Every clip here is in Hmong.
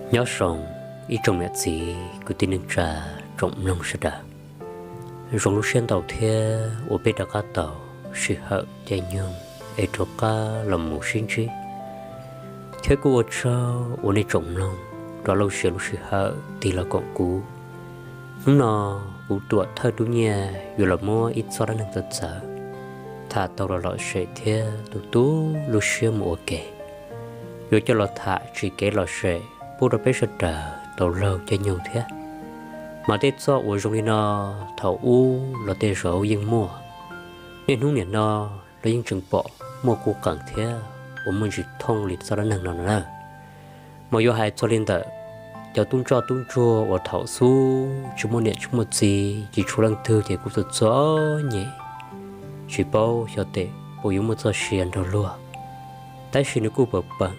Nyob zoo ib tsoom niam txiv kwv tij neej tsa, tsoom mloog sawv daws. Zoo lub siab ntau thiab uas peb rov qab tau sij hawm caij nyoog es rov qab los mus sib ntsib, thiab kuj ua tsaug uas nej tsoom mloog rov lub siab lub sij hawm tig los koom kuv. Hnub no kuv Tuam Thawj Tub Nyiaj yuav los muab ib txoj dab neeg txawv txawv tham tau los lom zem thiab tu tu lub siab mus ua ke. Yuav coj los tham tsis kev lom zem pub rau peb sawv daws tau laug caij nyoog thiab. Mas tej txoj uas zoo li no thaum ub los tej zaum yeej muaj, niaj hnub niam no los yeej tseem pom muaj qub qees thiab uas muaj ntsis thooj li txoj dab neeg no no na. Mas yuav hais txog li ntawm cov tub ntsoj tub ntsuag uas thaum xub tsis muaj niam tsis muaj txiv, tsis tshuav leej twg ces kuj txom txom nyem, tsis paub xyov tes puas yuav muaj txoj sia nrog luag. Tab sis nws kuj pam pam,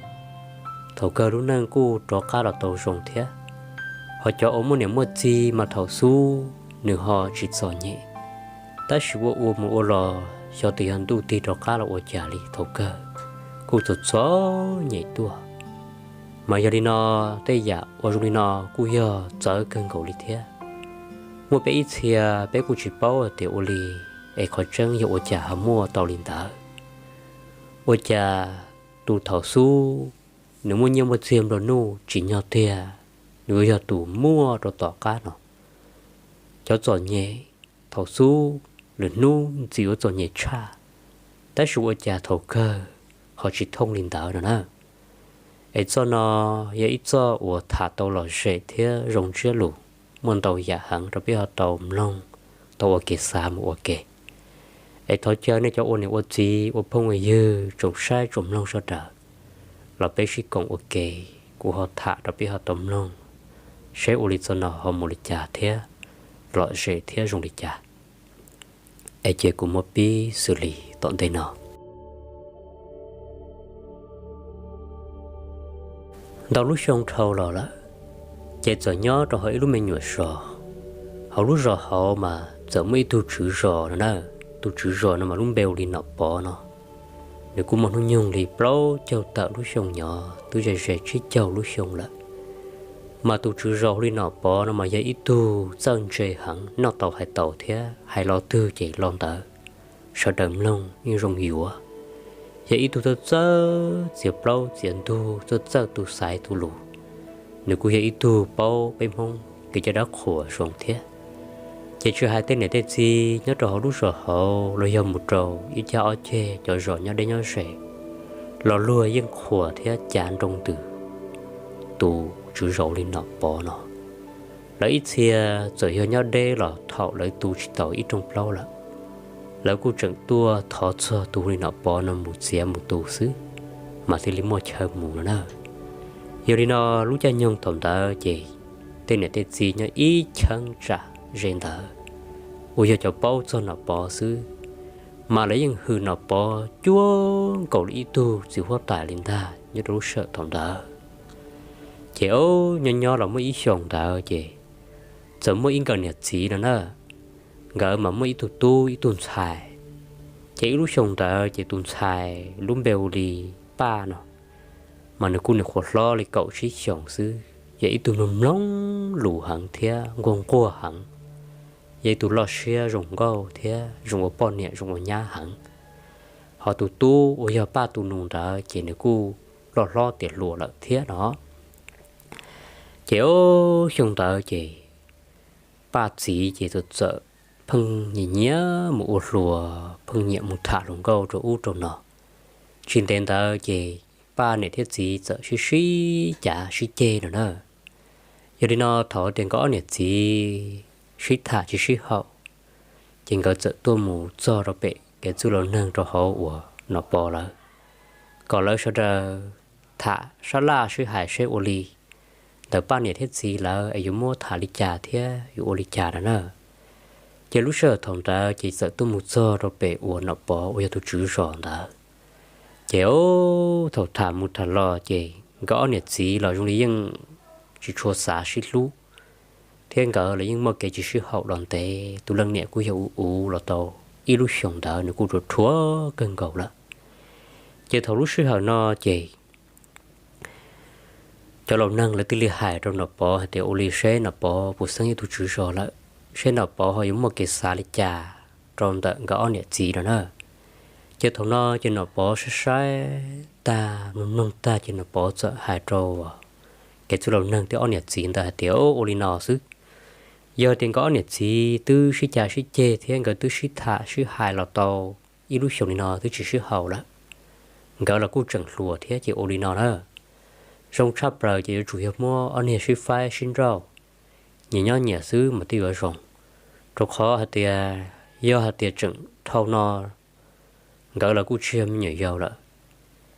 thaum kawg lub neej kuj rov qab los tau zoo thiab. Ho cov uas muaj niam muaj txiv mas thaum xub nws ho tsis txom nyem, tab sis ua ua mus ua los xyov tes yog ntuj tig rov qab los ua cas li, thaum kawg kuj txom txom nyem tuaj. Mas yog li no, tej yam uas zoo li no kuj yog txawv kawg nkaus li thiab. Muaj peb ib txhia peb kuj tsis paub tias ua li, es qhov tseeb yog ua cas ho muaj tau li ntawd. Ua cas tus thaum xub nws muaj nyiaj muaj txiag nplua nuj tsim nyog tiag, nws yuav yog tus muaj rau tom qab no. Cov txom nyem thaum xub lwm hnub ntxim yuav txom nyem tshaj, tab sis ua cas thaum kawg ho tsis thooj li ntawd no na. Es txoj no yog ib txoj uas tham tau lom zem thiab zoo ntsiab lus, muaj ntau yam heev rau peb ho tau mloog, tau ua kev xav mus ua ke. Es thov caw nej cov ua niam ua txiv, ua phooj ua ywg, tsoom saib tsoom mloog sawv daws los peb sib koom ua ke, kuv ho tham rau peb ho tau mloog, seb ua li txoj no ho mus li cas thiab lom zem thiab zoo li cas. Es cia kuv muab pib xws li tom ntej no. Ntau lub xyoo dhau los lawm, ces txawm nyob rau hauv ib lub me nyuam zos. Hauv lub zos hauv mas txawm muaj ib tug tswv zos no na. Tus tswv zos no mas lub npe hu li Nom Pov no. Nws kuj muaj hnub nyoog li plaub caug tawm lub xyoo, nyob twb ze ze tsib caug lub xyoo lawm. Mas tus tswv zos hu li Nom Pov no mas yog ib tug txawj ntse heev, noj tau hais tau thiab hais lo twg ces lo ntawd, sawv daws mloog yeej zoo yuav. Yog ib tug txawj txawj txiav plaub txiav ntug, txawj txawj tu xaiv tu lus. Nws kuj yog ib tug paub peb Hmoob kev cai dab qhuas zoo thiab. Ces tsis hais tej niam tej txiv nyob rau hauv lub zos hauv los yog mus rau ib cag ob ceg cov zos nyob deb nyob ze, los luag yeej qhuas thiab cav nroo ntws tus tswv zos hu li Nom Pov no. Lawv ib txhia txawm yog nyob deb los thaum lawv tu tsis tau ib rooj plaub lawm, lawv kuj tseem tuaj thov txog tus hu li Nom Pov no mus txiav mus tu xwb, mas thiaj li muaj chaw mus no na. Yog li no, lub caij nyoog thaum ntawd ces tej niam tej txiv nyob ib cheeb tsam ze ntawd uas yog cov paub txog Nom Pov xwb, mas lawv yeej hwm Nom Pov cuag nkaus li ib tug txiv huab tais li ntag nyob rau lub sij hawm thaum ntawd. Ces o, nyob nyob los muaj ib xyoos ntawd ces txawm muaj ib nkawm niam txiv no na, nkawd mas muaj ib tug tub ib tug ntxhais. Ces ib lub xyoo ntawd ces tus ntxhais lub npe hu li Paj no, mas nws kuj nyuam qhuav hlob li kaum tsib xyoos xwb, yog ib tug mloog mloog lus heev thiab nquag nquag heev, yog ib tug loj siab zoo nkauj thiab zoo ua poj niam zoo ua nyab heev. Ho tus tub uas yog Paj tus nus ntawd ces nws kuj loj hlob tiav hluas lawm thiab no. Ces o, xyoo ntawd ces Paj txiv ces txawm txawm pheej nyiam nyiam mus ua hluas, pheej nyiam mus tham hluas nkauj rau ub rau no. Tsis ntev ntawd ces Paj niam thiab txiv txawm sib sib cav sib ceg no na. Yog li no thaum tias nkawd ob niam txiv sib tham tsis sib haum, ces nkawd txawm tuaj mus txog rau pem kev txwj laus neeg rau hauv uas Nom Pov lawv, kom lawv sawv daws tham sab laj sib hais seb ua li ntawm Paj niam thiab txiv lawv es yuav muab tham li cas thiab yuav ua li cas no na. Ces lub sij hawm thaum ntawd ces txawm tuaj mus txog rau pem uas Nom Pov uas yog tus tswv zos ntawd. Ces thaum tham mus tham los ces nkawd ob niam txiv los zoo li yeej tsis tshua xav sib hlub, thiab nkawd los yeej muaj kev tsis sib haum los ntev. Tus leej niam kuj yog uv uv los tau ib lub xyoos ntawd, nws kuj ruam rhuav kawg nkaus lawm. Ces thaum lub sij hawm no ces cov laus neeg lawv thiaj li hais rau Nom Pov hais tias ua li seb Nom Pov puas xeeb ib tug tswv zos lawm, seb Nom Pov ho yuav muaj kev xav li cas rau ntawm nkawd ob niam txiv no na. Ces thaum no ces Nom Pov saib saib tag mloog mloog tag ces Nom Pov txawm hais rau kev txwj laus neeg thiab ob niam txiv ntawd hais tias ua li no xwb, yog tias nkawd ob niam txiv twb sib cav sib ceg thiab nkawd twb sib tham sib hais los tau ib lub xyoos li no twb tsis sib haum lawm, nkawd los kuj tseem hluas thiab ces ua li no na, zoo tshaj plaws ces yuav tsum yog muab ob niag sib faib sib nrauj, nyias nyob nyias xwb mas thiaj yuav zoo. Rau qhov hais tias yog hais tias tseem dhau no nkawd los kuj tsis yog me nyuam yaus lawm,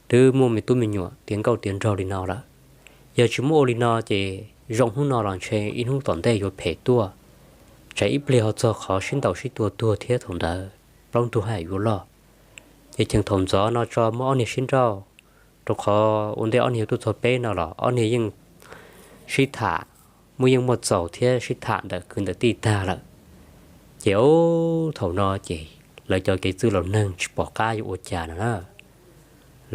twb muaj me tub me nyuam tiav nkauj tiav nraug li no lawm. Yog tsis muab ua li no ces zoo hnub no los ntshe ib hnub tom ntej yuav phem tuaj, tsam ib pliag ho txog qhov sib ntaus sib tua tuag thiab thaum ntawd plaub ntug haj yam yuav loj. Ces cheem thaum ntxov no tso muab ob niag sib nrauj, rau qhov ua ntej ob niag yuav tuaj txog peb no los ob niag yeej sib tham, muaj yeej muaj txaus thiab sib tham ntawm kwv ntawm tij tag lawm. Ces thaum no ces lawv cov kev txwj laus neeg tsis pom qab yuav ua cas no na,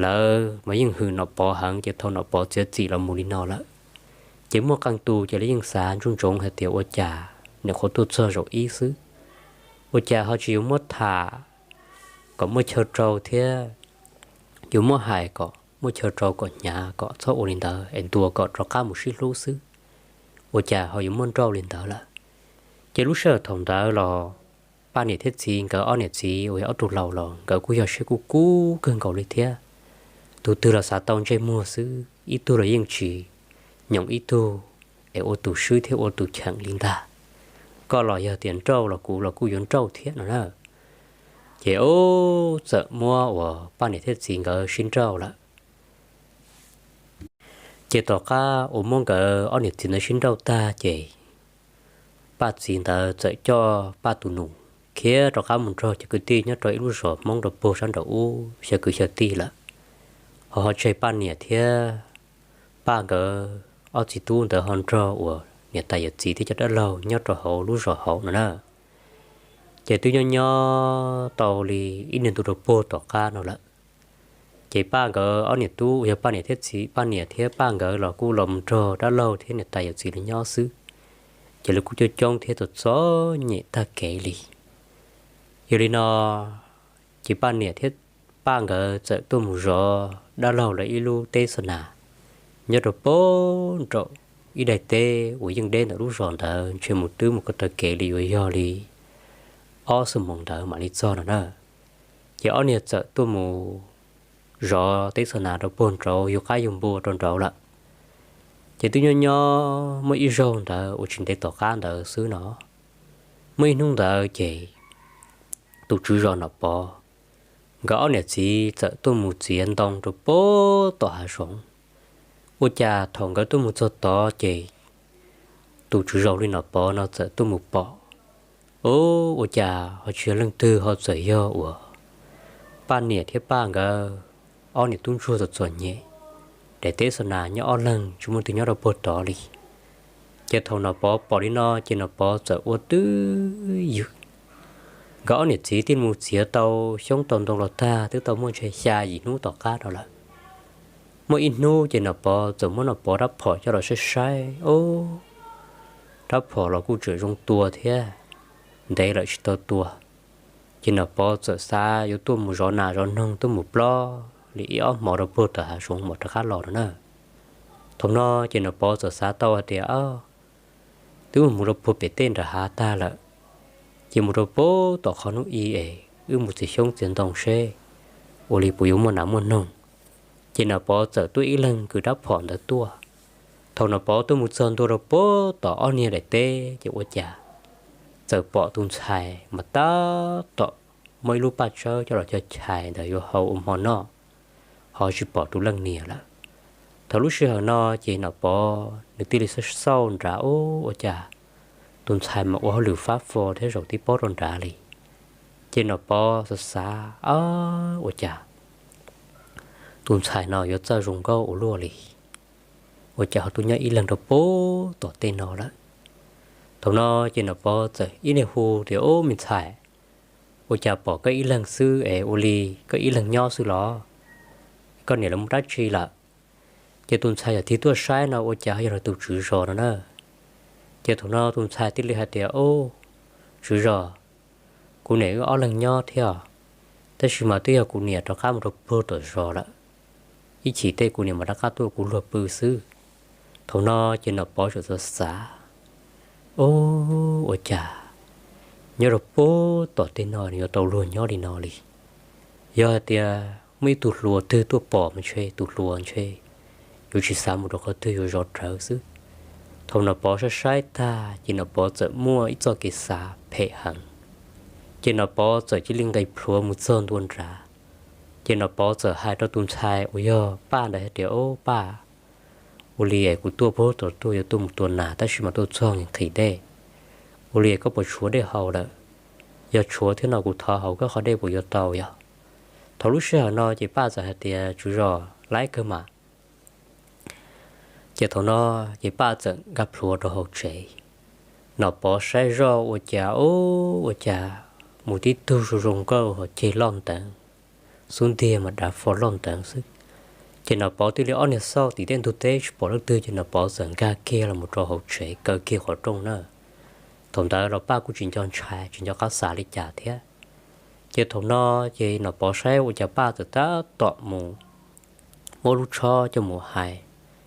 lawv mas yeej hwm Nom Pov heev ces thaum Nom Pov txiav txim los mus li no lawm, ces muaj qee tus ces lawv yeej xav ntsoov ntsoov hais tias ua cas nyuam qhuav tuaj txog zaum ib xwb, ua cas ho tsis yuav muab tham kom muaj chaw rau thiab yuav muab hais kom muaj chaw rau kom hnyav kom txhob ua li ntawd es ntuas kom rov qab mus sib hlub xwb, ua cas ho yuav muab nrauj li ntawd lawm. Ces lub sij hawm thaum ntawd los Paj niam thiab txiv nkawd ob niam txiv uas yog ob tug laus los nkawd kuj yog siab kub kub kawg nkaus li thiab. Tus twg los xav tau ntsej muag xwb, ib tug los yeej tsis nyoos ib tug es ua tus swb thiab ua tus cheem li ntag. Koj los yog tias nrauj los kuv los kuj yuav nrauj thiab no na. Ces txawm muab uas Paj niam thiab txiv nkawd sib nrauj lawm. Ces tom qab uas muab nkawd ob niam txiv ntawd sib nrauj tag ces Paj txiv ntawd txawm coj Paj tus nus khiav rov qab mus nrog cov kwv tij nyob rau ib lub zos Hmoob rau puag sab nraum ub xyaw kwv xyaw tij lawm. Ho ho tseg Paj niam thiab Paj nkawd ob txiv tub ntawd ho nrog uas niam tais yawm txiv thiab cov dab laug nyob rau hauv lub zos hauv no na. Ces twb nyob nyob tau li ib niag ntu rau puag tom qab no lawm. Ces Paj nkawd ob niam tub uas yog Paj niam thiab txiv, Paj niam thiab Paj nkawd los kuj los mus nrog dab laug thiab niam tais yawm txiv lawv nyob xwb. Ces lawv kuj coob coob thiab txom txom nyem tag kev li. Yog li no ces Paj niam thiab Paj nkawd txawm tuaj mus zov dab laug lawv ib lub teb xa nas nyob rau puag nraum ib daim teb uas yeej deb ntawm lub zos ntawd ntshe mus twb mus ko taw kev li yuav yog li ob xuab moos ntawd mam li txog no na. Ces ob niag txawm tuaj mus zov teb xa nas rau puag nraud yug qaib yug npua rau nraud lawm. Ces twb nyob nyob muaj ib zaug ntawd uas tsis ntev tom qab ntawd xwb no, muaj ib hnub ntawd ces tus tswv zos Nom Pov nkawd ob niam txiv txawm tuaj mus txiav ntoo rau puag tom hav zoov. Ua cas thaum nkawd tuaj mus txog tod ces tus tswv zos li Nom Pov no txawm tuaj mus pom, ua cas ho tsis yog leej twg ho txawm yog uas Paj niam thiab Paj nkawd ob niam tub ntsuag txom txom nyem, daim teb xa nas nyob ob leeg tsis muaj twg nyob rau puag tod li. Ces thaum Nom Pov pom li no ces Nom Pov txawm ua twj ywm. Nkawd ob niam txiv thiaj mus txiav tau xyoob tau ntoo los tag twb tau muaj ntshe xya yim hnub tom qab no lawm. Muaj ib hnub ces Nom Pov txawm muab Nom Pov rab phom coj los saib saib, o, rab phom los kuj tseem zoo tua thiab, ntev lawm tsis tau tua. Ces Nom Pov txawm xav yuav tuaj mus zov nas zov noog tuaj mus plob li ib ob hmo rau puag tom hav zoov mam rov qab los no na. Thaum no ces Nom Pov txawm xav tau hais tias, twb mus rau puag pem tej nram hav tag lawm, ces mus rau puag tom qhov hnub i es wb mus txiav xyoob txiav ntoo seb ua li puas yuav muaj nas muaj noog. Ces Nom Pov txawm tuaj ib leeg kwv rab phom ntawd tuaj. Thaum Nom Pov tuaj mus txog ntua rau puag tom ob niag daim teb ces ua cas txawm pom tus ntxhais mas tab tom muaj ib lub paj tsawb coj los cog chais ntawd yuav hau ua hmo noj, ho tsis pom tus leej niam lawm. Thaum lub sij hawm no ces Nom Pov nws thiaj li xauj xauj nrad, ub, ua cas tus ntxhais mas ua hauj lwm fab fo thiab zaum tib pob rau nrad li. Ces Nom Pov xav xav, ua cas tus ntxhais no yuav txawj zoo nkauj ua luaj li, ua cas ho tuaj nyob ib leeg rau pem tom tej no lawm. Thaum no ces Nom Pov txawm ib niag hu tias, ub, me ntxhais, ua cas pom koj ib leeg xwb es ua li koj ib leeg nyob xwb los? Koj niam lawv mus dab tsi lawm? Ces tus ntxhais yog tig tuaj saib no ua cas yog lawv tus tswv zos no na. Ces thaum no tus ntxhais thiaj li hais tias, ub, tswv zos, kuv niam wb ob leeg nyob thiab, tab sis mas twb yog kuv niam rov qab mus rau puag tom zos lawm. Ib chim tej kuv niam mam rov qab tuaj kuv luag pw xwb. Thaum no ces Nom Pov txawm xav xav, ub, ua cas nyob rau pem tom tej no nws yuav tau luag nyob li no li. Yog hais tias muaj ib tug hluas twg tuaj pom mas ntshe tus hluas ntshe yuav tsis xav mus rau qhov twg, yuav zov rawv xwb. Thaum Nom Pov saib saib tag ces Nom Pov txawm muaj ib txoj kev xav phem heev. Ces Nom Pov txawm cia li nqis plhuav mus txog ntua nrad. Ces Nom Pov txawm hais rau tus ntxhais uas yog Paj ntawd hais tias, ub, Paj, ua li es kuv tuaj pem tom tuaj yuav tuaj mus tua nas tab sis mas tuaj txog nqhis dej. Ua li es koj puas tshuav dej haus lawm? Yog tshuav thiab no kuv thov haus koj qhov dej puas yuav tau yog? Thaum lub sij hawm no ces Paj txawm hais tias, tswv zos, laib kawg mas. Ces thaum no ces Paj txawm nkag plhuav rau hauv tsev. Nom Pov saib zoj ua cas, ub, ua cas mus tib tug zoo zoo nkauj ho ceg loj nteev, xub ntiag mas dav fo loj nteev xwb. Ces Nom Pov thiaj li ob niag xauj tim tej ntug teb tsis pom leej twg ces Nom Pov txawm nkag kiag los mus rau hauv tsev kaw kiag qhov rooj na. Thaum ntawd los Paj kuj tsis nco ntshai tsis nco qab xav li cas thiab. Ces thaum no ces Nom Pov saib ua cas Paj txawm tab tom mus muab lub tshob coj mus hais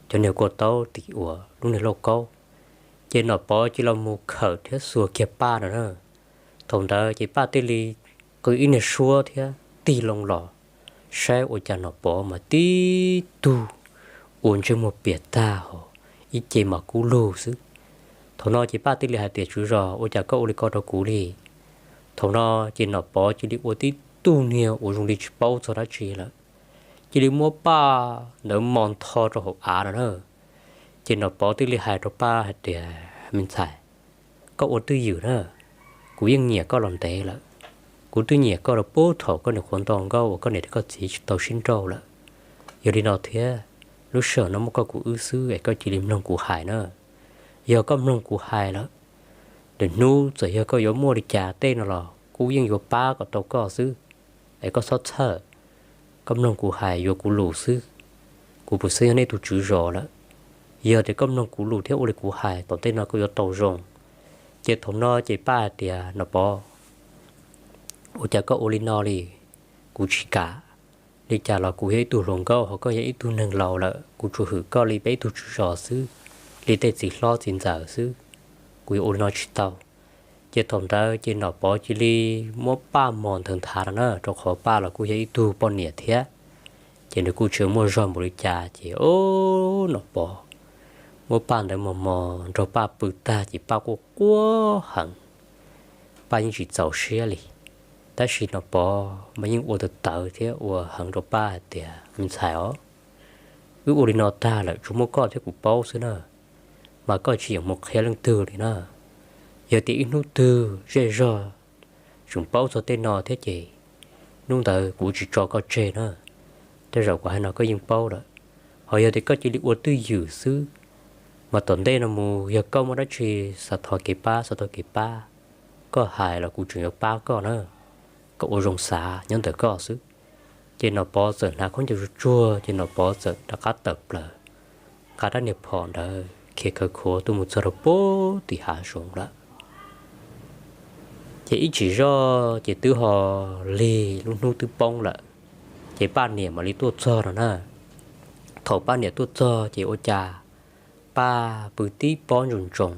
cov niag kua taub tim uas lub niag lauj kaub. Ces Nom Pov cia li los mus khawm thiab xuas kiag Paj no na. Thaum ntawd ces Paj thiaj li qw ib niag suab thiab tig loo los saib ua cas Nom Pov mas tib tug ua ntsej muag piam tag hos ib ce mas kub lug xwb. Thaum no ces Paj thiaj li hais tias, tswv zos, ua cas koj ua li ko rau kuv li? Thaum no ces Nom Pov cia li ua tib tug niag uas zoo li tsis paub txog dab tsi lawm, cia li muab Paj ntawd mos ntho rau hauv av no na. Ces Nom Pov thiaj li hais rau Paj hais tias, me ntxhais, koj ua twj ywm na, kuv yeej nyiam koj los ntev lawm. Kuv twb nyiam koj los puag thaum koj niag qhuav nto nkauj uas koj niam thiab koj txiv tsis tau sib nrauj lawm. Yog li no thiab, lub sij hawm no muaj koj kuv wb xwb es koj cia li mloog kuv hais na. Yog koj mloog kuv hais lawm, lwm hnub txawm yog koj yuav muaj li cas tej no los kuv yeej yuav pab kom tau koj xwb. Es koj txhob txhawj, koj mloog kuv hais yuav kuv lus xwb. Kuv puas xwb yog nej tus tswv zos lawm. Yog tias koj mloog kuv lus thiab ua li kuv hais tom ntej no koj yuav tau zoo. Ces thaum no ces Paj hais tias, Nom Pov, ua cas koj ua li no li? Kuv tsis kam. Li cas los kuv yog ib tug hluas nkauj ho koj yog ib tug neeg laus lawm, kuv tsuas hwm koj li peb ib tug tswv zos xwb, li tej txiv hlob txiv ntxawm xwb. Kuv yuav ua li no tsis tau. Ces thaum ntawd ces Nom Pov cia li muab Paj mos nthaws nthav no na, rau qhov Paj los kuj yog ib tug poj niam thiab. Ces nws kuj tsis muaj zog npaum li cas ces, o, Nom Pov muab Paj ntawd mos mos nrog Paj pw tag ces Paj quaj quaj heev. Paj yeej tsis txaus siab li, tab sis Nom Pov mas yeej ua tawv tawv thiab ua heev rau Paj hais tias, me ntxhais os, wb ua li no tag lawm tsuas muaj koj thiab kuv paub xwb na, mas koj tsis yeem mus qhia leej twg li na. Yog tias ib hnub twg zej zog tseem paub txog tej no thiab ces hnub ntawd kuv tsis tso koj tseg na. Tej zaum kuv hais no koj yeej paub lawm. Ho yog tias koj cia li ua twj ywm xwb, mas tom ntej no mus yog koj muaj dab tsi xav thov kev pab xav thov kev pab, koj hais los kuv tseem yuav pab koj na. Koj ua zoo xav nyob ntawm koj xwb. Ces Nom Pov txawm hnav khaub ncaws tsuag tsuag ces Nom Pov txawm rov qab tawm plaws, nqa rab niag phom ntawd khiav khawv khuav tuaj mus txog rau puag tim hav zoov lawm. Ces ib tsam zoj ces twb ho lig lub hnub twb poob lawm, ces Paj niam mam li tuaj txog no na. Thaum Paj niam tuaj txog ces ua cas Paj pw tib pob ntsoos ntsoos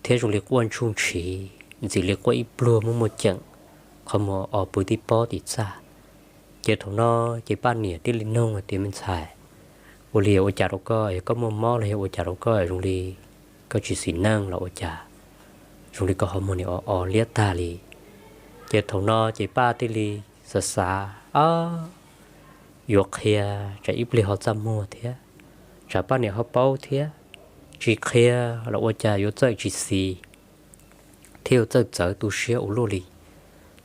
thiab zoo li quaj ntsuj ntshiv ntxim li quaj ib pluag muaj muaj ceem, qhov muag os pw tib pob tim txaj. Ces thaum no ces Paj niam thiaj li nug hais tias, me ntxhais, ua li ua cas rau koj, yog koj muaj mob los yog ua cas rau koj zoo li koj tsis xis neej los ua cas, zoo li koj qhov muag nim o o liab tag li. Ces thaum no ces Paj thiaj li xav xav, o, yuav qhia tsam ib pliag ho txaj muag thiab, tsam Paj niam ho paub thiab. Tsis qhia los ua cas yuav txawj tsis xis thiab yuav txawj txawv tu siab ua luaj li.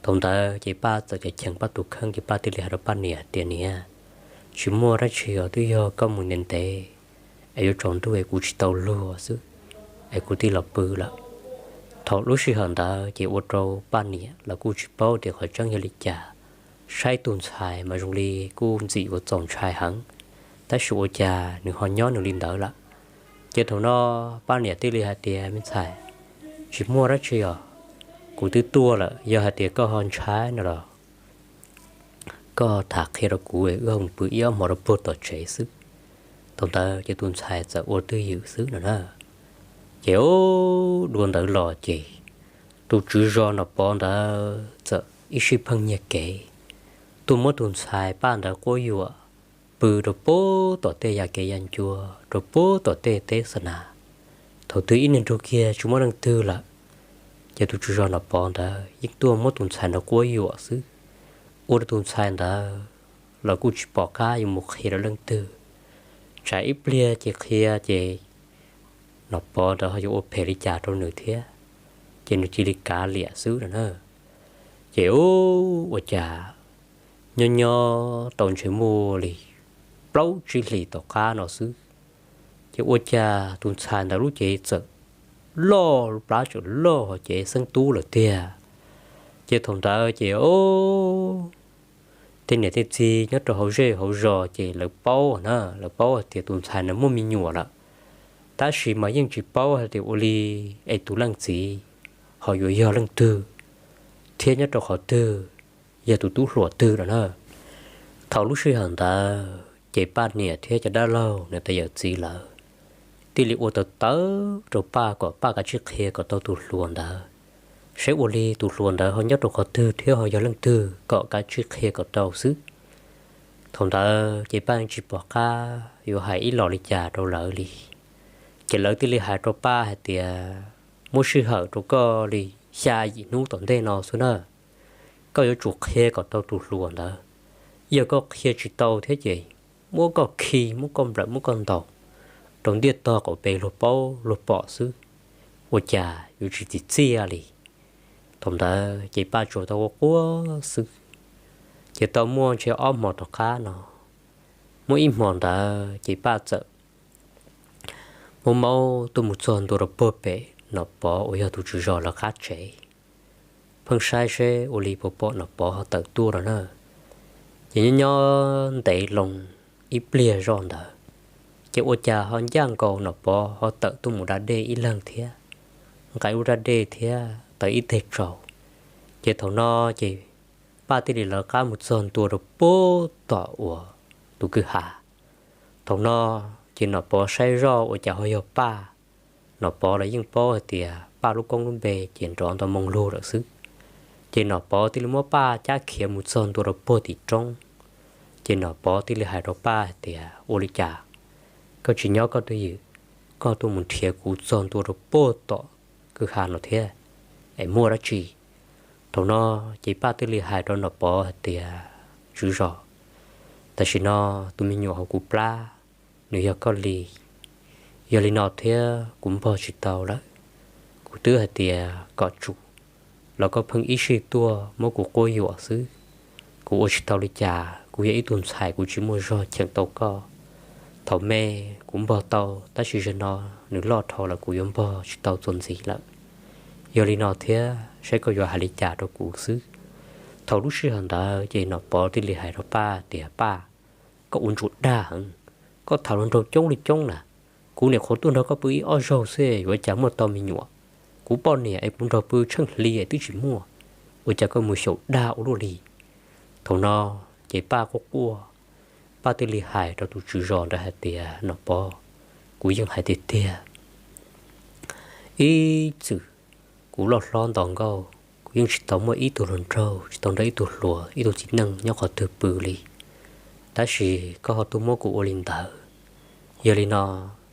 Thaum ntawd ces Paj txawm ceev cheem Paj tus kheej ces Paj thiaj li hais rau Paj niam tias, Niam, tsis muaj dab tsi os, twb yog koj mus ntev ntev es yuav tsaus ntuj es kuv tsis tau luag xwb es kuv thiaj los pw lawm. Thaum lub sij hawm ntawd ces ua rau Paj niam los kuj tsis paub tias qhov tseeb yog li cas. Saib tus ntxhais mas zoo li kuj ntxim yuav txaus ntshai heev, tab sis ua cas nws ho nyob nws li ntawd lawm. Ces thaum no Paj niam thiaj li hais tias, Me ntxhais, tsis muaj dab tsi os, kuv twb tuaj lawm, yog hais tias koj ho ntshai no los koj tham qhia rau kuv, wb ho mus pw ib ob hmo rau puag tom tsev xwb. Thaum ntawd ces tus ntxhais txawm ua twj ywm xwb no na. Ces dua ntawd los ces tus tswv zos Nom Pov ntawd txawm ib sij pheej nyiag kev tuaj muab tus ntxhais Paj ntawd quab yuam pw rau puag tom tej yam kev yam ncua, rau puag tom tej teb xa nas. Thaum twg ib niag nrug kiag tsis muaj leej twg lawm, ces tus tswv zos Nom Pov ntawd yeej tuaj muab tus ntxhais ntawd quab yuam xwb, ua rau tus ntxhais ntawd los kuj tsis pom qab yuav mus qhia rau leej twg. Tsam ib pliag ces qhia ces Nom Pov ntawd ho yuav ua phem li cas rau nws thiab, ces nws cia li kav liam xwb no na. Ces ua cas nyob nyob tau ntshe muaj li plaub tsib hlis tom qab no xwb, ces ua cas tus ntxhais ntawd lub cev txawm loj, lub plab txawm loj hos cev xeeb tub lawm tiag. Ces thaum ntawd ces tej niam tej txiv nyob rau hauv zej hauv zos ces lawv paub na, lawv paub hais tias tus ntxhais ntawd muaj me nyuam lawm, tab sis mas yeej tsis paub hais tias ua li es tus leej txiv ho yuav yog leej twg thiab nyob rau qhov twg, yog tus tub hluas twg no na. Thaum lub sij hawm ntawd ces Paj niam thiab cov dab laug niam tais yawm txiv lawv thiaj li ua tawv tawv rau Paj kom Paj kav tsij qhia kom tau tus hluas ntawd, saib ua li tus hluas ntawd ho nyob rau qhov twg thiab ho yog leej twg kom kav tsij qhia kom tau xwb. Thaum ntawd ces Paj tsis pom qab yuav hais ib los li cas rau lawv li, ces lawv thiaj li hais rau Paj hais tias, Muab sij hawm rau koj li xya yim hnub tom ntej no xwb na, koj yuav tsum qhia kom tau tus hluas ntawd. Yog koj qhia tsis tau thiab ces muab koj khi, muab koj nplawm, muab koj ntaus rau ntiaj tog kom peb luag paub luag pom xwb, ua cas yuav tsis txi txiaj li. Thaum ntawd ces Paj tsuas tau ua quaj xwb, ces tau muaj ntshe ob hmo tom qab no, muaj ib hmo ntawd ces Paj txawm muab maub tuaj mus txog ntua rau puag pem Nom Pov uas yog tus tswv zos lawv qab tsev, pheej saib seb ua li puas pom Nom Pov ho tawm tuaj no na. Ces nyob nyob ntev loo ib pliag zoj ntawd, ces ua cas ho ncaj nkaus Nom Pov ho tawm tuaj mus da dej ib leeg thiab, nqa lub raj dej thiab tawm ib teg tsaus. Ces thaum no ces Paj thiaj li lawv qab mus txog ntua rau puag tom uas tus kwj ha. Thaum no ces Nom Pov saib zoj ua cas ho yog Paj. Nom Pov los yeej paub hais tias Paj lub koob lub npe ces nrov ntau moo lug lawm xwb. Ces Nom Pov thiaj li muab Paj cab khiav mus txog ntua rau puag tim roob. Ces Nom Pov thiaj li hais rau Paj hais tias, Ua li cas koj tsis nyob koj twj ywm, koj tuaj mus nrhiav kuv txog ntua rau puag tom kwj ha no thiab, es muaj dab tsi? Thaum no ces Paj thiaj li hais rau Nom Pov hais tias, Tswv zos, tam sim no tus me nyuam hauv kuv plab nws yog koj li. Yog li no thiab kuv npog tsis tau lawm. Kuv twb hais tias kom tsum los koj pheej ib sij tuaj muab kuv quab yuam xwb. Kuv ua tsis tau li cas, kuv yog ib tug ntxhais kuv tsis muaj zog cheem tau koj. Thaum me kuv npog tau, tab sis zaum no nws loj dhau lawm kuv yuav npog tsis tau txuas ntxiv lawm. Yog li no thiab saib koj yuav hais li cas rau kuv xwb. Thaum lub sij hawm ntawd ces Nom Pov thiaj li hais rau Paj tias, Paj, koj ua ntsuas dag heev, koj tham luag nraug coob li coob na. Kuv niam qhuav tuaj nrog koj pw ib ob zaug xwb yuav cas muaj tau me nyuam. Kuv poj niam es kuv nrog pw tsheej hli es twb tsis muaj, ua cas koj mus xyaum dag ua luaj li? Thaum no ces Paj quaj quaj, Paj thiaj li hais rau tus tswv zos ntawd hais tias, Nom Pov, kuv yeej hais tiag tiag, ib txwm kuv loj hlob nto nkauj, kuv yeej tsis tau muaj ib tug hluas nraug, tsis tau nrog ib tug hluas ib tug txiv neej nyob qhov twg pw li. Tab sis koj ho tuaj muab kuv ua li ntawd. Yog li no,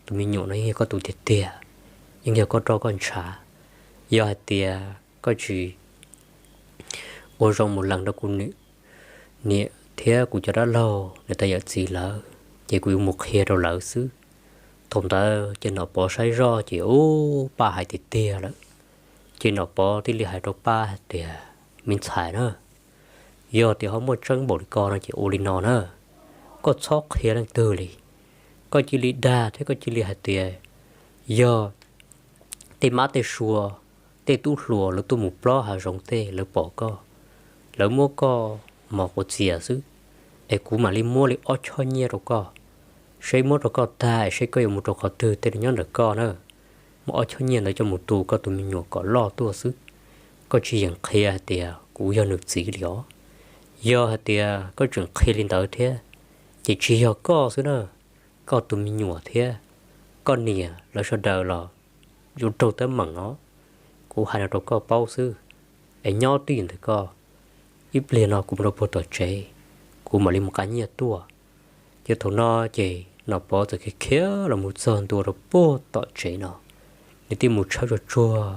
tus me nyuam no yeej yog koj tus tiag tiag, yeej yog koj roj koj ntshav. Yog hais tias koj tsis ua zoo mus lees rau kuv niam thiab kuv cov dab laug niam tais yawm txiv lawv, ces kuv yuav mus qhia rau lawv xwb. Thaum ntawd ces Nom Pov saib zoj ces ub, Paj hais tiag tiag lawm. Ces Nom Pov thiaj li hais rau Paj hais tias, Me ntxhais na, yog tias ho muaj tseeb npaum li ko no ces ua li no na, koj txhob qhia leej twg li. Koj cia li dag thiab koj cia li hais tias yog tej mab tej sua, tej tub hluas lawv tuaj mus plob hav zoov tej lawv pom koj, lawv muab koj mos quav txias xwb, es kuv mam li muab li ob choj nyiaj rau koj, seb muab rau koj tag es seb koj yuav mus rau qhov twg, tej nyob ntawm koj na. Muab ob choj nyiaj ntawd coj mus tu koj tus me nyuam kom loj tuaj xwb. Koj tsis yeem qhia hais tias kuv yog nws txiv li os. Yog hais tias koj tseem qhia li ntawd thiab, ces tsis yog koj xwb na, koj tus me nyuam thiab koj niam lawv sawv daws los yuav raug teeb meem os. Kuv hais no rau koj paub xwb, es nyob twj ywm ntawm koj, ib pliag no kuv mus rau puag tom tsev, kuv mam li mus qab nyiaj tuaj. Ces thaum no ces Nom Pov txawm khiav khiav los mus txog ntua rau puag tom tsev no, nws thiaj mus tshawb tsuag tsuag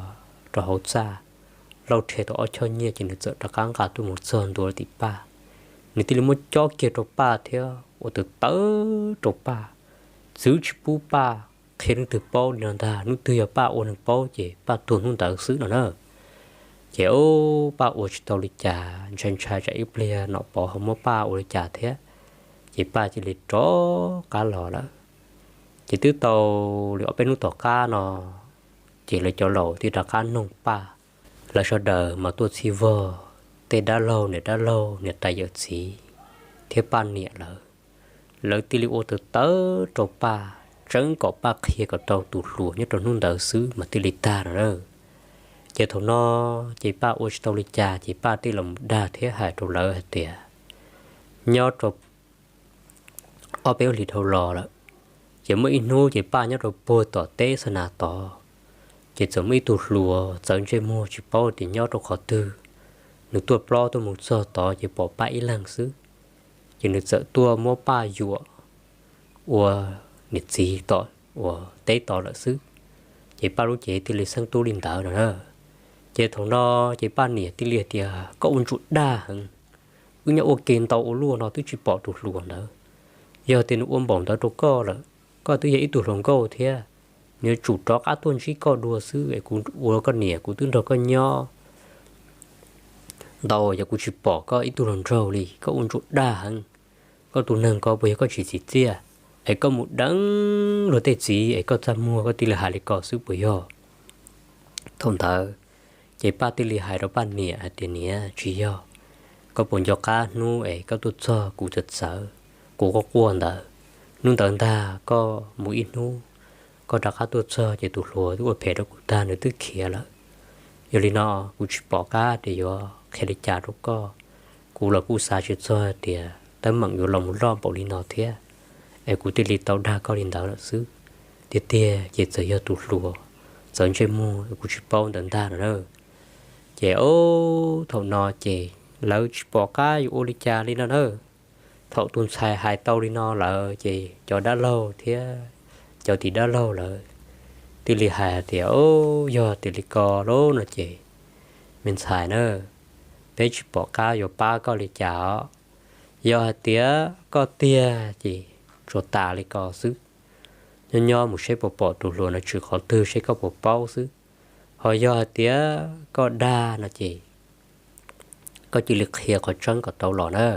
rau hauv txaj, lauj rhe tau ob choj nyiaj ces nws txawm rov qab nqa tuaj mus txog ntua tim Paj. Nws thiaj li muab cob kiag rau Paj thiab ua tawv tawv rau Paj, txwv tsis pub Paj qhia leej twg paub li no ntag. Hnub twg yog Paj ua neeg paub ces Paj tuag hnub ntawd xwb no na. Ces ub, Paj ua tsis tau li cas, ntshai ntshai tsam ib pliag Nom Pov ho muab Paj ua li cas thiab, ces Paj cia li rov qab los lawm. Ces twb tau li ob peb hnub tom qab no, ces lawv cov laus thiaj rov qab noog Paj. Lawv sawv daws mas tuaj txhij vog, tej dab laug, niam dab laug, niam tais yawm txiv thiab Paj niam lawv, lawv thiaj li ua tawv tawv rau Paj, tseeb kom Paj qhia kom tau tus hluas nyob rau hnub ntawd xwb mas thiaj li tag no na. Ces thaum no ces Paj ua tsis tau li cas ces Paj thiaj los dag thiab hais rau lawv hais tias, nyob rau ob peb hlis dhau los lawm, ces muaj ib hnub ces Paj nyob rau puag tom teb Xa Nas tod, ces txawm muaj ib tug hluas txawv ntsej muag tsis paub tias nyob rau qhov twg, nws tuaj plob tuaj mus txog tod ces pom Paj ib leeg xwb, ces nws txawm tuaj muab Paj yuam ua niam txiv tom uas teb tod lawm xwb. Ces Paj lub cev thiaj li xeeb tub li ntawd no na. Ces thaum no ces Paj niam thiaj li tias, koj ua ntsuas dag heev, wb nyob ua ke ntau ua luaj no twb tsis pom tus hluas ntawd. Yog tias nws ua npaum ntawd rau koj lawm, koj twb yog ib tug hluas nkauj thiab, nws yuav tsum rov qab tuaj ntsib koj dua xwb es kuv ua koj niam kuv twb nrog koj nyob ntau, yog kuv tsis pom koj ib tug hluas nraug li. Koj ua ntsuas dag heev, koj tus neeg ko puas yog koj tsis txim txiaj, es koj mus deev luag tej txiv es koj txaj muag koj thiaj li hais li ko xwb puas yog? Thaum ntawd ces Paj thiaj li hais rau Paj niam hais tias, niam, tsis yog, koj puas nco qab hnub es koj tuaj txog kuv txawv txawv, kuv quaj quaj ntawd, hnub ntawd ntag koj mus ib hnub, koj rov qab tuaj txog ces tus hluas twb ua phem rau kuv tag, nws twb khiav lawm. Yog li no kuv tsis pom qab tias yuav qhia li cas rau koj. Kuv los kuj xav tsis txog tias teeb meem yuav los mus loj npaum li no thiab, es kuv thiaj li tau dag koj li ntawd lawm xwb. Tiag tiag ces txawm yog tus hluas txawv ntsej muag kuv tsis paub ntawd ntag no na. Ces o, thaum no ces lawv tsis pom qab yuav ua li cas li no na. Thaum tus ntxhais hais tau li no lawm ces cov dab laug thiab cov tim dab laug lawv thiaj li hais tias, o, yog tias li ko lawm no ces me ntxhais na, peb tsis pom qab yuav pab koj li cas os. Yog hais tias koj tiag ces tsuas tas li ko xwb. Nyob nyob mus seb puas pom tus hluas no tshwm qhov twg seb koj puas paub xwb. Ho yog hais tias koj dag no ces koj cia li qhia qhov tseeb kom tau los na,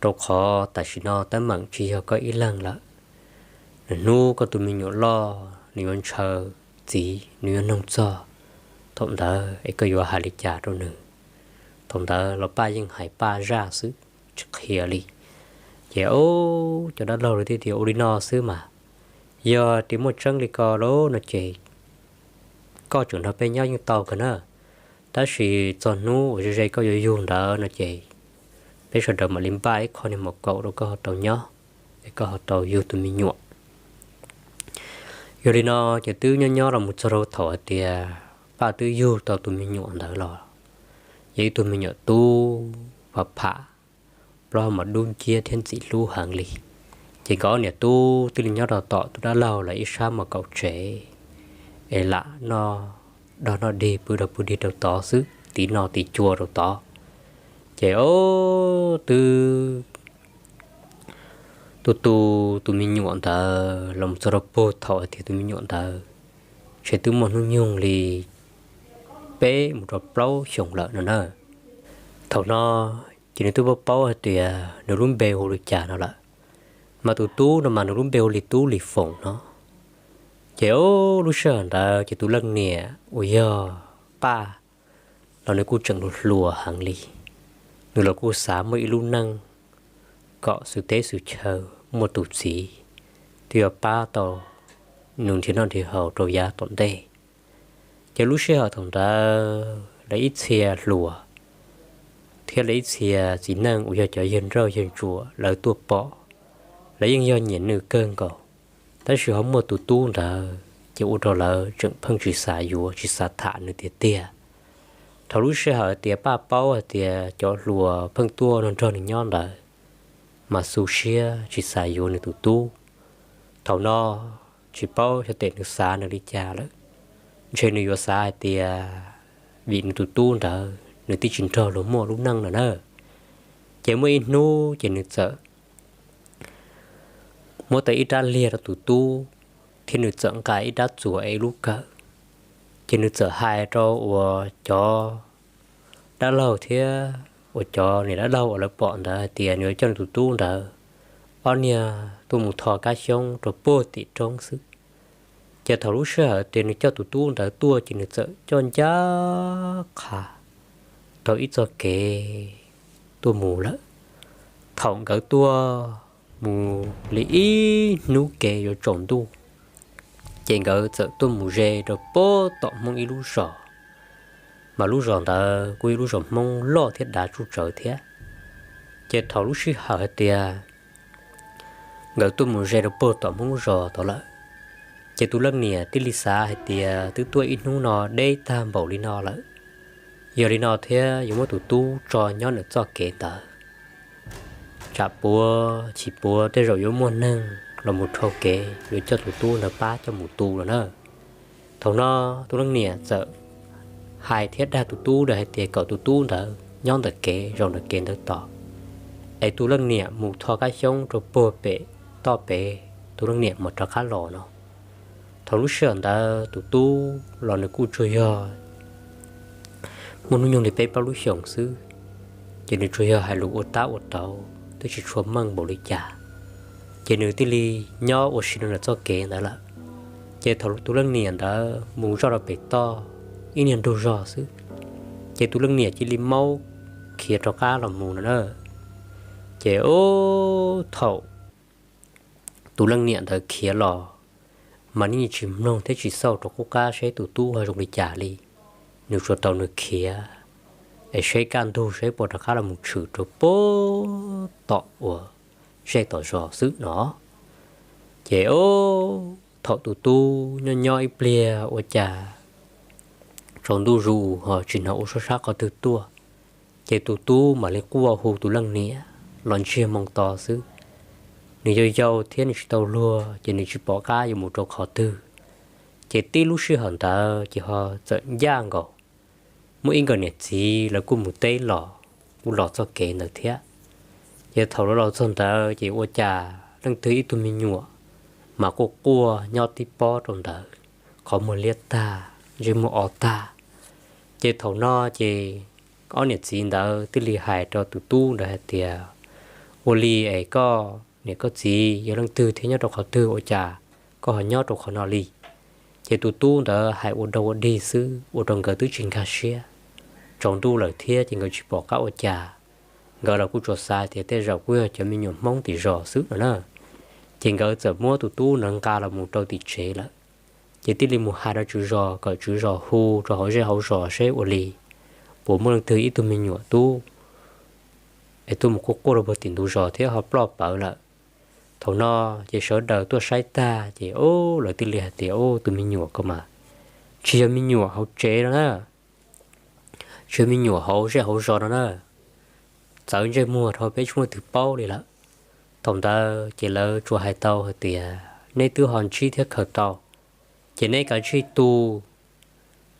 rau qhov tam sim no teeb meem tsis yog koj ib leeg lawm. Nws hnub koj tus me nyuam loj nws yuav ntshaw txiv, nws yuav noog txog, thaum ntawd es koj yuav hais li cas rau nws? Thaum ntawd los Paj yeej hais Paj zaj xwb, tsis qhia li. Ces o, cov dab laug lawv thiaj tias, ua li no xwb mas, yog tias muaj tseeb li ko lawm no ces koj tseem nrog peb nyob yeej tau kawg na. Tab sis txog hnub uas ze ze koj yuav yug ntawd no ces peb sawv daws mam li npaj ib qho niag mom kaum rau koj ho tau nyob, es koj ho tau yug tus me nyuam. Yog li no ces twb nyob nyob los mus txog rau thaum hais tias Paj twb yug tau tus me nyuam ntawd los, yog ib tug me nyuam tub pham pham, plaub hau mas dub nciab thiab ntxim hlub heev li. Ces nkawd niam tub twb li nyob rau tom tus dab laug lawv ib sab mom kaum tsev, es lam noj dog noj dig pw dog pw dig rau tod xwb, tiv no tiv cua rau tod. Ces o, twb tu tu tus me nyuam ntawd los txog rau puag thaum hais tias tus me nyuam ntawd ntshe twb muaj hnub nyoog li peb mus rau plaub xyoos lawm no na. Thaum no ces nws twb paub paub hais tias nws lub npe hu li cas no lawm, mas tus tub no mas nws lub npe hu li Tub Lis Foom no. Ces lub sij hawm ntawd ces tus leej niam uas yog Paj los nws kuj tseem hluas hluas heev li, nws los kuj xav muaj ib lub neej kom xwm teb xwm chaw muaj tus txiv twb yuav pab tau nws nrhiav noj nrhiav haus rau yav tom ntej. Ces lub sij hawm thaum ntawd lawv ib txhia hluas thiab lawv ib txhia txiv neej uas yog cov yawg nrauj yawg ntsuam lawv tuaj pom, lawv yeej yog nyiam nws kawg nkaus, tab sis ho muaj tus tub ntawd ces ua rau lawv tseem pheej tsis xav yuav tsis xav tham nws tiag tiag. Thaum lub sij hawm tias Paj paub hais tias cov hluas pheej tuaj nrog nws nyob ntawd, mas xu siab tsis xav yuav nws tus tub. Thaum no tsis paub xyov tes nws xav nws li cas lawm, ntshe nws yuav xav hais tias vim nws tus tub ntawd nws twb tsis nrog luag muaj lub neej no na. Ces muaj ib hnub ces nws txawm muab tau ib rab liag rau tus tub, thiab nws txawm nqa ib rab txuas es ib lub kawm. Ces nws txawm hais rau uas cov dab laug thiab uas cov niam dab laug uas lawv pom ntawd hais tias nws yuav coj nws tus tub ntawd ob niag tuaj mus tho kab xyoob rau puag tim roob xwb. Ces thaum lub sij hawm tias nws coj tus tub ntawd tuaj ces nws txawm coj ncaj qha tau ib txoj kev tuaj mus lawm. Thaum nkawd tuaj mus li ib hnub kev yuav tsaus ntuj, ces nkawd txawm tuaj mus ze rau puag tom Hmoob ib lub zos, mas lub zos ntawd kuj yog lub zos Hmoob loj thiab dav tsuj tsawv thiab. Ces thaum lub sij hawm hais tias nkawd tuaj mus ze rau puag tom Hmoob lub zos tod lawm, ces tus leej niam thiaj li xav hais tias twb tuaj ib hnub no deb tag npaum li no lawm, yog li no thiab yuav muab tus tub tso nyob nws txoj kev ntawd, tsam puav tsis puav tej zaum yuav muaj neeg los mus dhau kev yuav coj tus tub ntawd pab coj mus tu no na. Thaum no tus leej niam txawm hais thiab dag tus tub ntawd hais tias kom tus tub ntawd nyob ntawm kev zaum ntawm kev ntawd tos, es tus leej niam mus tho kab xyoob rau puag pem toj pem, tus leej niam mam rov qab los no. Thaum lub sij hawm ntawd tus tub los nws kuj tsuas yog muaj hnub nyoog li peb plaub lub xyoos xwb, ces nws tsuas yog hais lus ua tab ua tauv twb tsis tshua meej npaum li cas, ces nws thiaj li nyob ua si rau nws txoj kev ntawd lawm. Ces thaum tus leej niam ntawd mus zoj rau pem toj ib niag ntug zos xwb, ces tus leej niam cia li maub khiav rov qab los mus no na. Ces ub, thaum tus leej niam ntawd khiav los, mas nws yeej tsis mloog thiab tsis xauj rau qub qab seb tus tub ho zoo li cas li. Nws tsuas tau nws khiav es seb kaj ntug seb puas rov qab los mus tshwm rau puag tom uas zej tom zos xwb no. Ces ub, thaum tus tub nyob nyob ib pliag ua cas tsaus ntuj zus ho tsis hnov ua suab sab qhov twg tuaj, ces tus tub mam li quaj hu tus leej niam los ntsiag moo to xwb. Nws yau yau thiab nws tsis tau luag ces nws tsis pom qab yuav mus rau qhov twg. Ces tib lub sij hawm ntawd ces ho txawm ncaj nkaus muaj ib nkawm niam txiv lawv kuj mus teb los, kuj los txoj kev ntawd thiab. Ces thaum lawv los txog ntawd ces ua cas leej twg ib tug me nyuam mas quaj quaj nyob tib pob rau ntawd, qhov muag liab tag, ntsej muag o tag. Ces thaum no ces ob niam txiv ntawd thiaj li hais rau tus tub ntawd hais tias, ua li es koj niam koj txiv yog leej twg thiab nyob rau qhov twg ua cas koj ho nyob rau qhov no li? Ces tus tub ntawd hais ua dog ua dig xwb ua rau nkawd twb tsis nkag siab. Tsaus ntuj lawm thiab ces nkawd tsis pom qab ua cas. Nkawd los kuj tsuas xav tias tej zaum kuj yog cov me nyuam Hmoob tim zos xwb no na. Ces nkawd txawm muab tus tub ntawd nqa los mus rau tim tsev lawm. Ces thiaj li mus hais rau tswv zos kom tswv zos hu rau hauv zej hauv zos seb ua li puas muaj leej twg ib tug me nyuam tub es tuaj mus quaj quaj rau puag tim ntug zos thiab ho ploj pawv lawm. Thaum no ces sawv daws tuaj saib tag ces lawv thiaj li hais tias, ub, tus me nyuam ko mas tsis yog me nyuam hauv tsev no na, tsis yog me nyuam hauv zej hauv zos no na, txawv ntsej muag dhau peb tsis muaj leej twg paub li lawm. Thaum ntawd ces lawv tsuas hais tau hais tias, neb twb ho ntsib thiab khaws tau, ces neb kav tsij tu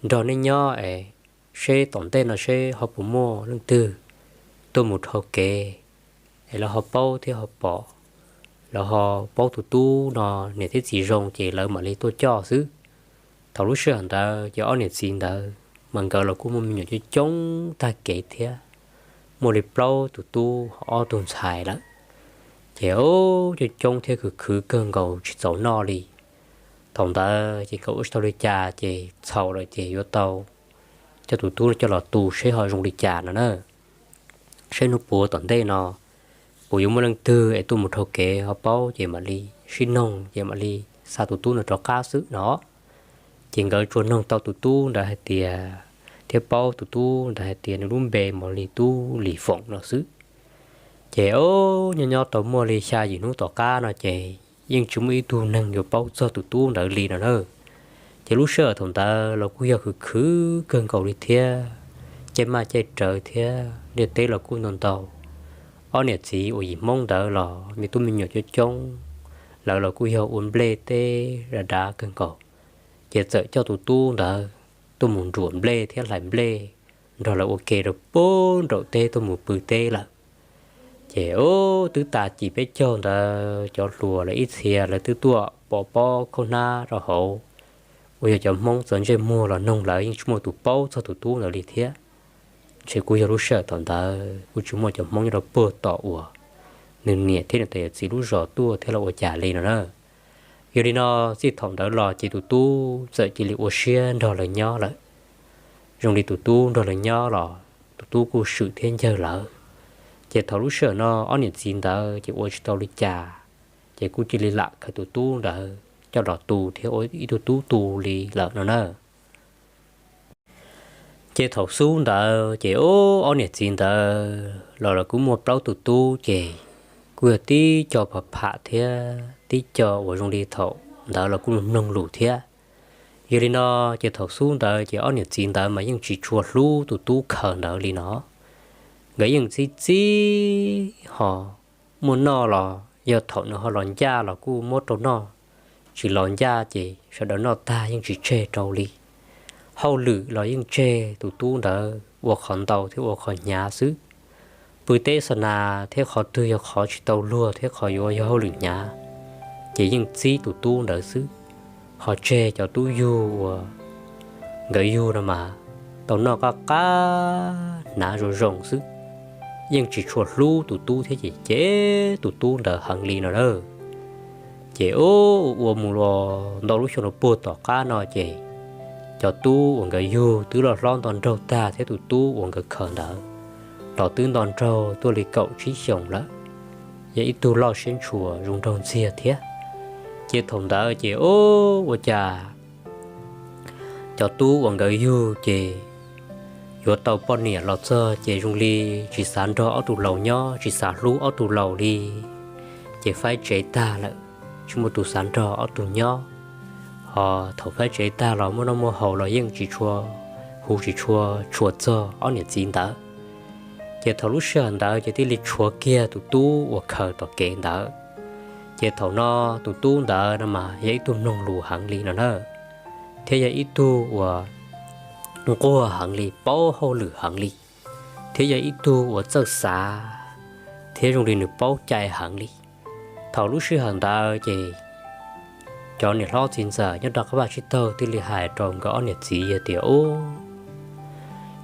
nrog neb nyob es seb tom ntej no seb ho puas muaj leej twg tuaj mus dhau kev es lawv ho paub thiab ho pom, lawv ho paub tus tub no niam thiab txiv zoo ces lawv mam li tuaj coj xwb. Thaum lub sij hawm ntawd ces ob niam txiv ntawd mas nkawd los kuj muaj me nyuam coob coob tag kev thiab, muaj li plaub tus tub ob tug ntxhais lawm. Ces coob coob thiab khwv khwv kawg nkaus tsis txaus noj li. Thaum ntawd ces nkawd ua tsis tau li cas ces txhaum lawm ces yuav tau coj tus tub coj los tu seb ho zoo li cas no na. Seb hnub puav tom ntej no puas yuav muaj leej twg es tuaj mus dhau kev ho paub ces mam li sib noog ces mam li xa tus tub no rov qab xwb no. Ces nkawd tsuas noog tau tus tub ntawd hais tias, thiab paub tus tub ntawd hais tias nws lub npe mas li Tub Lis Foom no xwb. Ces o, nyob nyob tau muaj li xya yim hnub tom qab no ces yeej tsis muaj ib tug neeg yuav paub txog tus tub ntawd li no na. Ces lub sij hawm thaum ntawd los kuj yog khwv khwv kawg nkaus li thiab, caij maj caij rawv thiab, ntiaj teb los kuj ntau ntau. Ob niam txiv uas yim Hmoob ntawd los me tub me nyuam coob coob, lawv los kuj yog ua nplej teb dav dav kawg nkaus. Ces txawm coj tus tub ntawd tuaj mus nruam nplej thiab hlais nplej nrog lawv ua ke rau puag nraum teb tuaj mus pw teb lawm. Ces o, twb tas cim peb caug ntawd cov hluas lawv ib txhia lawv twb tuaj pov pob khaub hnab rau hauv. Uas yog cov Hmoob txawv ntsej muag los noog lawv yeej tsis muaj tus paub txog tus tub ntawd li thiab. Ntshe kuj yog lub sij hawm thaum ntawd kuj tsis muaj cov Hmoob nyob rau puag tom uas nws niam thiab nws tais yawm txiv lub zos tuaj thiab los ua cas li no na. Yog li no, txij thaum ntawd los ces tus tub txawm cia li ua siab nrog lawv nyob lawm. Zoo li tus tub nrog lawv nyob los tus tub kuj swm thiab ncawg lawv. Ces thaum lub sij hawm no ob niam txiv ntawd ces ua tsis tau li cas, ces kuj cia li lam khaws tus tub ntawd coj los tu thiab ua ib tug tub tu li lawm no na. Ces thaum xub ntawd ces o, ob niam txiv ntawd los lawv kuj muaj plaub tus tub ces kuj yog tib co pham pham thiab tib co uas zoo li thaum ntawd los kuj mloog lus thiab. Yog li no, ces thaum xub ntawd ces ob niam txiv ntawd mas yeej tsis tshua hlub tus tub khaws ntawd li no. Nkawd yeej txib txib ho muaj noj los yog thaum nws ho los ncaj los kuj muab rau noj, tsis los ncaj ces sawv daws noj tag yeej tsis tseg rau li. Hauj lwm los yeej tseg tus tub ntawd ua qhov ntau thiab ua qhov hnyav xwb. Pw teb xa nas thiab qhov twg yog qhov tsis tau luag thiab qhov yuav yog hauj lwm hnyav, ces yeej txib tus tub ntawd xwb. Ho tseg cov tub yug uas nkawd yug no mas tau noj qab qab hnav zoo zoo xwb, yeej tsis tshua hlub tus tub thiab ces cem tus tub ntawd heev li no na. Ces ua ua mus los ntau lub xyoo los puag tom qab no ces cov tub uas nkawd yug twb loj hlob nto nraug tag thiab tus tub uas nkawd khaws ntawd los twb nto nraug tuaj li kaum tsib xyoos lawm, yog ib tug loj siab ntshua zoo nraug ntxiag thiab. Ces thaum ntawd ces ua cas cov tub uas nkawd yug ces yuav tau poj niam los txog ces zoo li tsis xav nrog ob tug laus nyob, tsis xav hlub ob tug laus li. Ces faib tsev tag lawm, tsis muaj tus xav nrog ob tug nyob. Ho thaum faib tsev tag los muaj noj muaj haus los yeej tsis tshua, hu tsis tshua tshua txog ob niam txiv ntawd. Ces thaum lub sij hawm ntawd ces thiaj li tshuav kiag tus tub uas khaws tom kev ntawd. Ces thaum no tus tub ntawd no mas yog ib tug mloog lus heev li no na, thiab yog ib tug uas nquag heev li, paub hauj lwm heev li, thiab yog ib tug uas txawj xav, thiab zoo li nws paub cai heev li. Thaum lub sij hawm ntawd ces cov niam hlob txiv ntxawm nyob rau qab vaj tsib taug thiaj li hais rau nkawd ob niam txiv tias, Ub,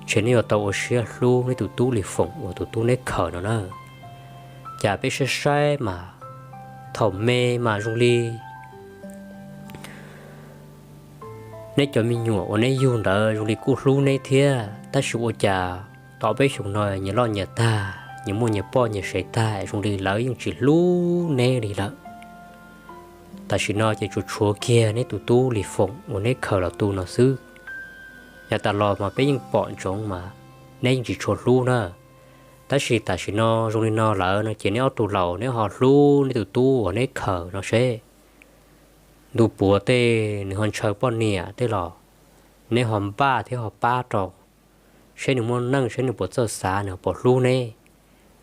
ntshe neb yuav tau ua siab hlub neb tus tub Lis Foom uas tus tub neb khaws no na. Cas peb saib saib mas thaum me mas zoo li neb cov me nyuam uas neb yug ntawd zoo li kuj hlub neb thiab, tab sis ua cas tau peb xyoos no nyias loj nyias tag, nyias muaj nyias poj nyias sev tag, zoo li lawv yeej tsis hlub neb li lawm. Tam sim no ces tsuas tshuav kiag neb tus tub Lis Foom uas neb khaws los tu no xwb. Yav tas los mas peb yeej pom ntsoov mas neb yeej tsis tshua hlub na. Tab sis tam sim no zoo li no lawm no ces neb ob tug laus neb ho hlub neb tus tub uas neb khaws no seb. Ntu puav tej nws ho ntshaw poj niam tej los neb ho npaj thiab ho pab rau, seb nws muaj neej seb nws puas txawj xav nws puas hlub neb.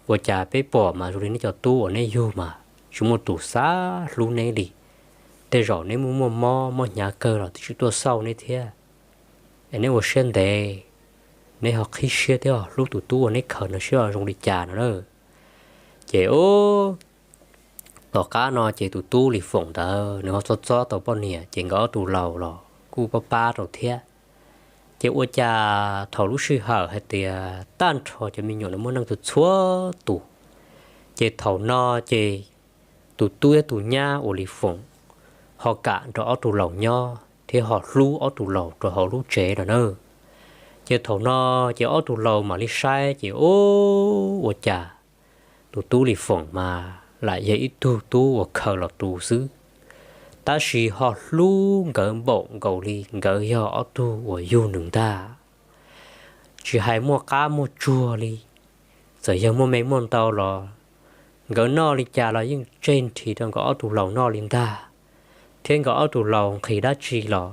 Ua cas peb pom mas zoo li neb cov tub uas neb yug mas tsis muaj tus xav hlub neb li. Tej zaum neb muaj muaj mob mob hnyav kawg los twb tsis tuaj xauj neb thiab. Es neb ua siab ntev, neb ho qhib siab thiab ho hlub tus tub uas neb khaws no seb ho zoo li cas no na. Ces ub, Tom qab no ces tus tub Lis Foom ntawd nws ho txog txob tau poj niam ces nkawd ob tug laus los kuj pab pab rau thiab. Ces ua cas thaum lub sij hawm hais tias tag nrho cov me nyuam no muaj neej txhua txhua tus, ces thaum no ces tus tub thiab tus nyab uas Lis Foom ho kam nrog ob tug laus nyob thiab ho hlub ob tug laus rau hauv lub tsev no na. Ces thaum no ces ob tug laus mam li saib ces ua cas tus tub Lis Foom mas lam yog ib tug tub uas khaws los tu xwb, tab sis ho hlub nkawd npaum nkaus li nkawd yog ob tug uas yug nws ntag. Tsis hais muaj qab muaj tsuag li, txawm yog muaj me muaj ntau los nkawd noj li cas los yeej tseg nrhi rau nkawd ob tug laus noj li ntag, thiab nkawd ob tug laus nqhis dab tsi los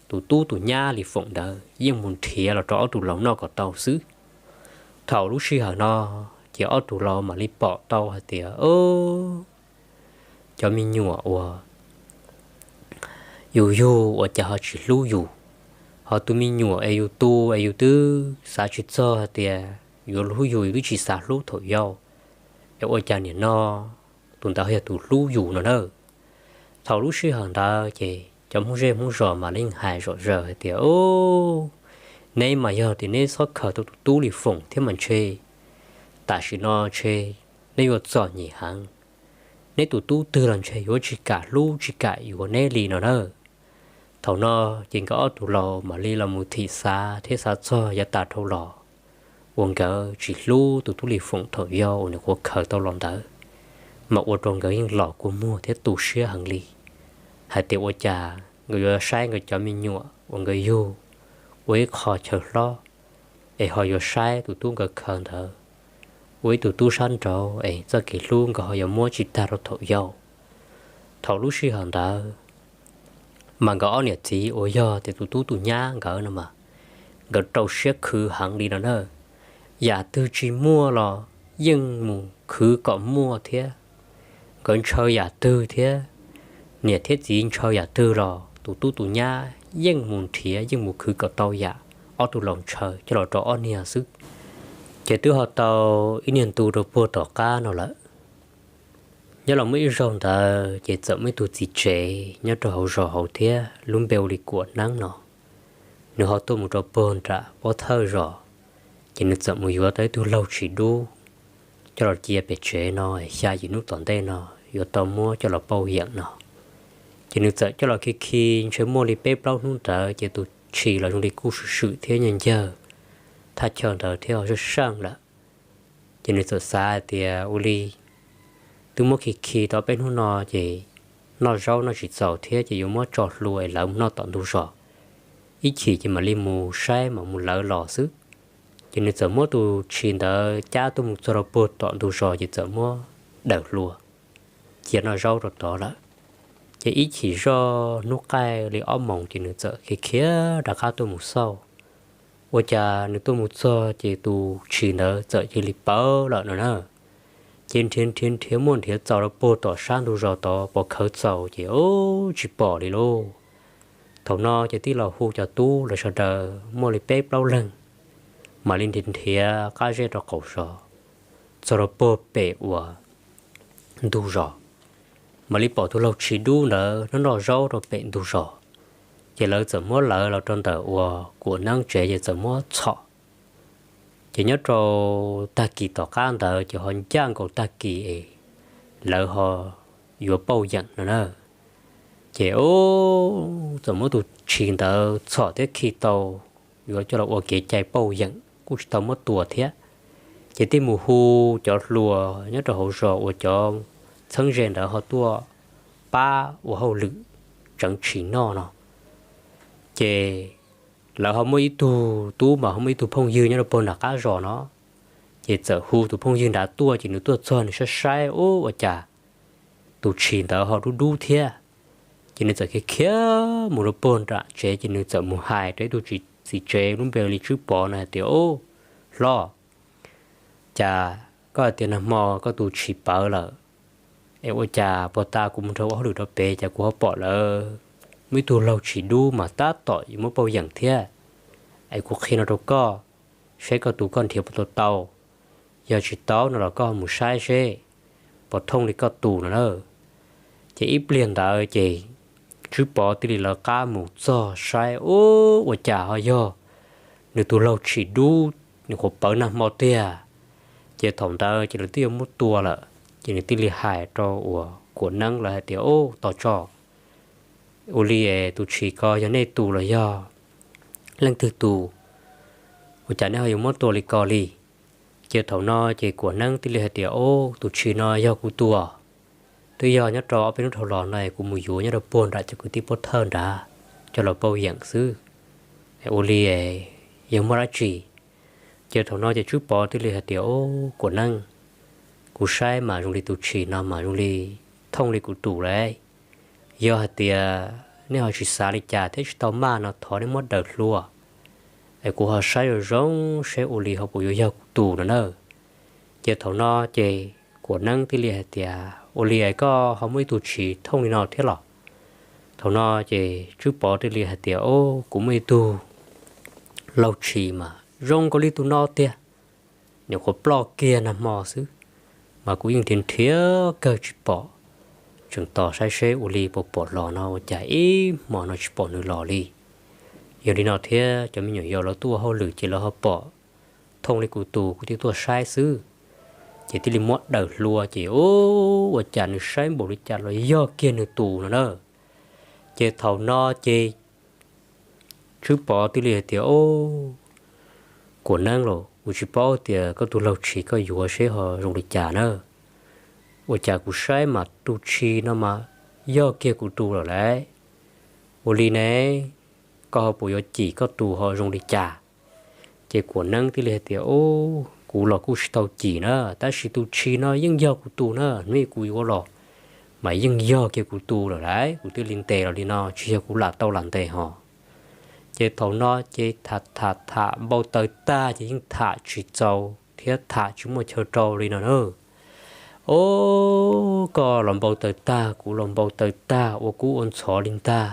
tus tub tus nyab Lis Foom ntawd yeej mus nrhiav los rau ob tug laus noj kom tau xwb. Thaum lub sij hawm no ces ob tug laus mam li pom tau hais tias cov me nyuam uas yus yug ua cas ho tsis hlub yus, ho tus me nyuam es yus tu es yus twb xav tsis txog hais tias yuav hlub yus, yus twb tsis xav hlub thaum yau, es ua cas nim no tus ntawd yog tus hlub yus no na. Thaum lub sij hawm ntawd ces cov Hmoob zej Hmoob zos mam li hais zom zaws hais tias, neb mas yog tias neb txhob khaws tau tus tub Lis Foom thiab mas ntshe tam sim no ntshe neb yuav txom nyem heev. Neb tus tub twg los ntshe yuav tsis kam hlub tsis kam yuav neb li no na. Thaum no ces nkawd ob tug laus mam li los mus thim xav thiab xav txog yav tas dhau los uas nkawd tsis hlub tus tub Lis Foom thaum yau uas nws qhuav khaws tau los ntawd, mas ua rau nkawd yeej los kua muag thiab tu siab heev li, hais tias ua cas nkawd yuav saib nkawd cov me nyuam uas nkawd yug ua ib qho chaw hlob, es ho yuav saib tus tub nkawd khaws ntawd ua ib tug tub sab nraud es txoj kev hlub nkawd ho yuav muab tsis tag rau thaum yau. Thaum lub sij hawm ntawd mas nkawd ob niam txiv uas yog tias tus tub tus nyab nkawd no mas nkawd rau siab khwv heev li no na. Yam twg tsis muaj los yeej mus khwv kom muaj thiab. Nkawd ntshaw yam twg thiab, niam thiab txiv ntshaw yam twg los tus tub tus nyab yeej mus nrhiav yeej mus khwv kom tau yam ob tug laus ntshaw coj los rau ob niag xwb. Ces twb ho tau ib niag ntu rau puag tom qab no lawm. Nyob los muaj ib zaug ntawd ces txawm muaj ib tug txiv tsev nyob rau hauv zos hauv thiab lub npe ua li Kuam Neeb no, nws ho tuaj mus rau puag nram pob thawj zos, ces nws txawm mus yuav tau ib tug laug tshis dub coj los cia pem tsev no, xya yim hnub tom ntej no yuav tau muab coj los pauj yeem no. Ces nws txawm coj los khi khi ntshe muaj li peb plaub hnub ntawd ces tus tshis los zoo li kuj swm swm thiab nyiag ncawg thaj chaw ntawd thiab ho saj seej lawm. Ces nws txawm xav hais tias ua li twb muab khi khi tau peb hnub no ces noj zaub noj tsis txaus thiab ces yuav muab tso hlua es lawv mus noj tom ntug zos, ib chim ces mam li mus saib mam mus lawv los xwb. Ces nws txawm muab tus tshis ntawd cab tuaj mus txog rau puag tom ntug zos ces txawm muab daws hlua cia noj zaub rau tod lawm. Ces ib chim zoj hnub qaij li ob moos ces nws txawm khiav khiav rov qab tuaj mus xauj. Ua cas nws tuaj mus txog ces tus tshis ntawd txawm cia li pawv lawm no na. Ces nrhiav nrhiav nrhiav muaj nrhiav txaus rau puag tom sab ntug zos tod pov khawv txaus ces tsis pom li lauj. Thaum no ces tij laug hu cov tub lawv sawv daws muaj li peb plaub leeg mam li nrhiav nrhiav qab zej rau qaum zos txog rau puag pem uas ntug zos, mam li pom tus laug tshis dub ntawd noj noj zaub rau pem ntug zos. Ces lawv txawm muab lawv los rau ntawm uas Kuam Neeb tsev ces txawm muab txhom. Ces nyob rau tag kis tom qab ntawd ces ho ncaj nkaus tag kis es lawv ho yuav pauj yeem no na. Ces txawm muab tus tshis ntawd txhom thiab khi tau, yuav coj los ua kev cai pauj yeem kuj tsis tau muab tua thiab. Ces thiaj mus hu cov hluas nyob rau hauv zos uas cov txheeb ze ntawd ho tuaj pab ua hauj lwm tseev tshis noj no. Ces lawv ho muaj ib tug tub mas ho muaj ib tug phooj ywg nyob rau puag nram qab zos no. Ces txawm hu tus phooj ywg nrad tuaj ces nws tuaj txog nws saib saib ub ua cas tus tshis ntawd ho dub dub thiab. Ces nws txawm khiav khiav mus rau puag nram tsev ces nws txawm mus hais rau ib tug txiv tsev lub npe li Tswb Pov no hais tias, Ub, hlob, cas koj hais tias nag hmo koj tus tshis pawv lawm, es ua cas puag ta kuv mus nrog ua hauj lwm rau pem cas kuv ho pom lawv muaj ib tug laug tshis dub mas tab tom yuav muab pauj yeem thiab. Es kuv qhia no rau koj, seb koj tus koj nrhiav puas tau tau. Yog tsis tau no los koj mus saib seb puas thooj li koj tus no na. Ces ib pliag ntawd ces Tswb Pov thiaj li lawv qab mus txog saib, ub, ua cas ho yog nws tus laug tshis dub, nws qhuav pawv nag hmo tiag. Ces thaum ntawd ces lawv twb yuav muab tua lawm, ces nws thiaj li hais rau uas Kuam Neeb lawv hais tias, Ub, tos tso, ua li es tus tshis ko yog nej tus los yog leej twg tus? Ua cas nej ho yuav muab tua li ko li? Ces thaum no ces Kuam Neeb thiaj li hais tias, Ub, tus tshis no yog kuv tus. Twb yog nyob rau ob peb hnub dhau los no kuv mus yuav nyob rau puag nram cov kwv tij Pov Thawj nrad coj los pauj yeem xwb. Ua li yog muaj dab tsi? Ces thaum no ces Tswb Pov thiaj li hais tias, Ub, Kuam Neeb, kuv saib mas zoo li tus tshis no mas zoo li thooj li kuv tus lawm. Yog hais tias nej ho tsis xav li cas thiab tsis tau maj no thov nej muab daws hlua es kuv ho saib zoo zoo seb ua li ho puas yuav yog kuv tus no na. Ces thaum no ces Kuam Neeb thiaj li hais tias, Ua li es koj ho muaj ib tug tshis thooj li no thiab los? Thaum no ces Tswb Pov thiaj li hais tias, Ub, kuv muaj ib tug laug tshis mas zoo nkaus li tus no tiag. Nws qhuav ploj kiag nag hmo xwb, mas kuv yeej nrhiav nrhiav kawg tsis pom. Tseem tos saib seb ua li puas pom los no ua cas ib hmo no tsis pom nws los li. Yog li no thiab cov me nyuam yaus lawv tuaj ua hauj lwm ces lawv ho pom thooj li kuv tus, kuv thiaj tuaj saib xwb. Ces thiaj li muab daws hlua ces, ub, ua cas nws saib npaum li cas los yog kiag nws tus no na. Ces thaum no ces Tswb Pov thiaj li hais tias, Ub, Kuam Neeb los, kuv tsis paub tias koj tus laug tshis koj yuav seb ho zoo li cas na. Ua cas kuv saib mas tus tshis no mas yog kiag kuv tus lawm lauj. Ua li ne, koj ho puas yuav cim koj tus ho zoo li cas? Ces Kuam Neeb thiaj li hais tias, Ub, kuv los kuj tsis tau cim na, tab sis tus tshis no yeej yog kuv tus na, hnub kuv yuav los mas yeej yog kiag kuv tus lawm lauj, kuv thiaj li ntes los li no, tsis yog kuv lam tau lam ntes ho. Ces thaum no ces tham tham tham npau taws tag ces yeej tham tsis txaus thiab tham tsis muaj chaw rau li no na. Ob, koj los npau taws tag, kuv los npau taws tag, ua kub ua ntxhov li ntag.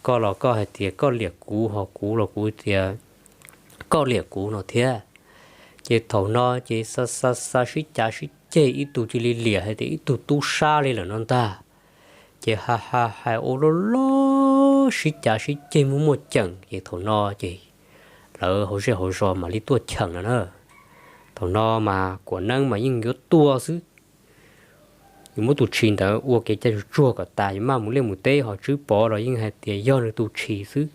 Koj los koj hais tias koj liam kuv, ho kuv los kuv tias koj liam kuv no thiab. Ces thaum no ces xa xa xa sib cav sib ceg, ib tug cia li liam hais tias ib tug tub sab li lawm no ntag. Ces ha ha hais ua loj loj sib cav sib ceg muaj muaj ceem, ces thaum no ces lawv hauv zej hauv zos mam li tuaj cheem no na. Thaum no mas Kuam Neeb mas yeej yuav tuag xwb, yuav muab tus tshis ntawd ua kev cai tsuag tsuag kom tas, yuav maj mus liaj mus teb, ho Tswb Pov los yeej hais tias yog nws tus tshis xwb,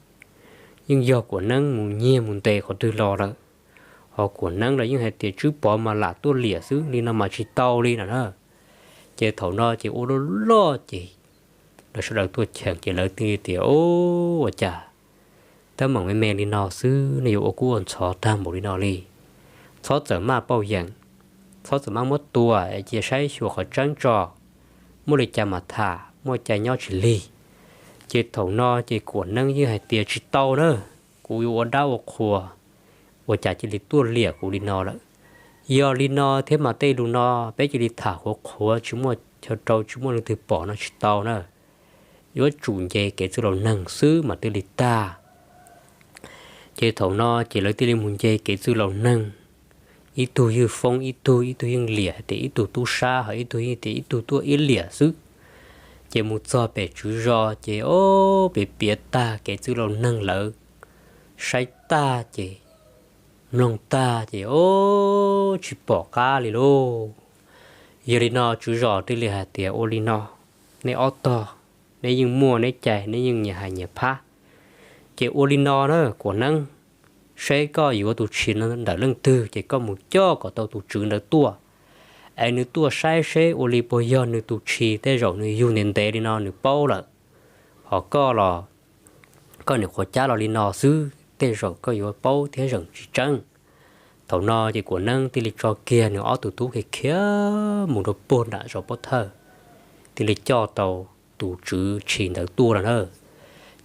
yeej yog Kuam Neeb mus nyiag mus ntes qhov twg los lawm. Ho Kuam Neeb los yeej hais tias Tswb Pov mas lam tuaj liam xwb, li no mas tsis tau li no na. Ces thaum no ces ua loj loj ces lawv sawv daws tuaj cheem ces lawv thiaj tias, Ub, ua cas teeb meem me me li no xwb nej yuav ua kub ua ntxhov tag npaum li no li? Txhob txawm maj pauj yeem, txhob txawm maj muab tua, cia saib xyuas qhov tseeb tso, muaj li cas mas tham, muaj cas nyob tsis lig. Ces thaum no ces Kuam Neeb yeej hais tias tsis tau na, kuv yuav ua dab ua qhua, ua cas cia li tuaj liam kuv li no lawm. Yog li no thiab mas tej lus no peb cia li tham qhuav qhuav tsis muaj chaw rau tsis muaj leej twg pom no tsis tau na. Yuav tsum nce kev txwj laus neeg xwb mas thiaj li tag. Ces thaum no ces lawv thiaj li mus nce kev txwj laus neeg, ib tug ywj foob ib tug, ib tug yeej liam hais tias ib tug tub sab, ho ib tug yeej tias ib tug tuaj ib liam xwb. Ces mus txog pem tswv zos ces ob pem piav tag kev txwj laus neeg lawv saib tag ces mloog tag ces ob tsis pom qab li lauj. Yog li no tswv zos thiaj li hais tias ua li no, nej ob tog, neb yeej muaj neb cai, neb yeej nyias hais nyias phab. Ces ua li no na Kuam Neeb, seb koj yuav tus tshis no ntawm leej twg ces koj mus coj kom tau tus tswv ntawd tuaj, es nws tuaj saib seb ua li puas yog nws tus tshis, tej zaum nws yug ntev ntev li no nws paub lawm. Ho koj los koj niam qhuav cab los li no xwb, tej zaum koj yuav paub thiab zeem tsis tseeb. Thaum no ces Kuam Neeb thiaj li tso kiag nws ob tug tub khiav khiav mus rau puag nram zos Pob Thawj, thiaj li coj tau tus tswv tshis ntawd tuaj lawm na.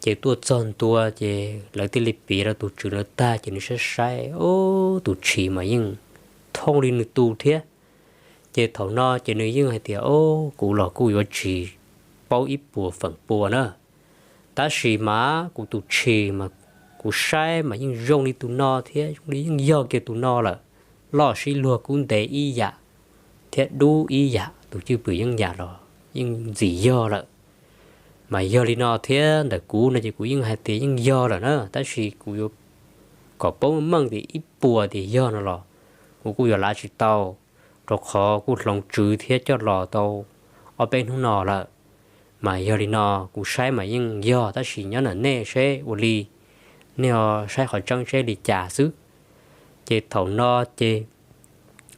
Ces tuaj txog ntua ces lawv thiaj li piav rau tus tswv ntawd tag ces nws saib saib, ub, tus tshis mas yeej thooj li nws tus thiab. Ces thaum no ces nws yeej hais tias, ub, kuv los kuj yuav tsis paub ib puas feem pua na, tab sis mas kuv tus tshis mas kuv saib mas yeej zoo li tus no thiab, zoo li yeej yog kiag tus no lawm. Loj sib luag kub ntev ib yam thiab dub ib yam, tus cwj pwm yeeb yam los yeej ntxim yog lawm. Mas yog li no thiab ntawm kuv no ces kuv yeej hais tias yeej yog lawm na, tab sis kuv yuav kom paub meej tias ib puas tias yog no los kuv kuj yuav lav tsis tau, rau qhov kuj hloov tswv thiab coj los tau ob peb hnub no lawm. Mas yog li no kuv saib mas yeej yog, tab sis nyob ntawm nej seb ua li, nej ho saib qhov tseeb seb li cas xwb. Ces thaum no ces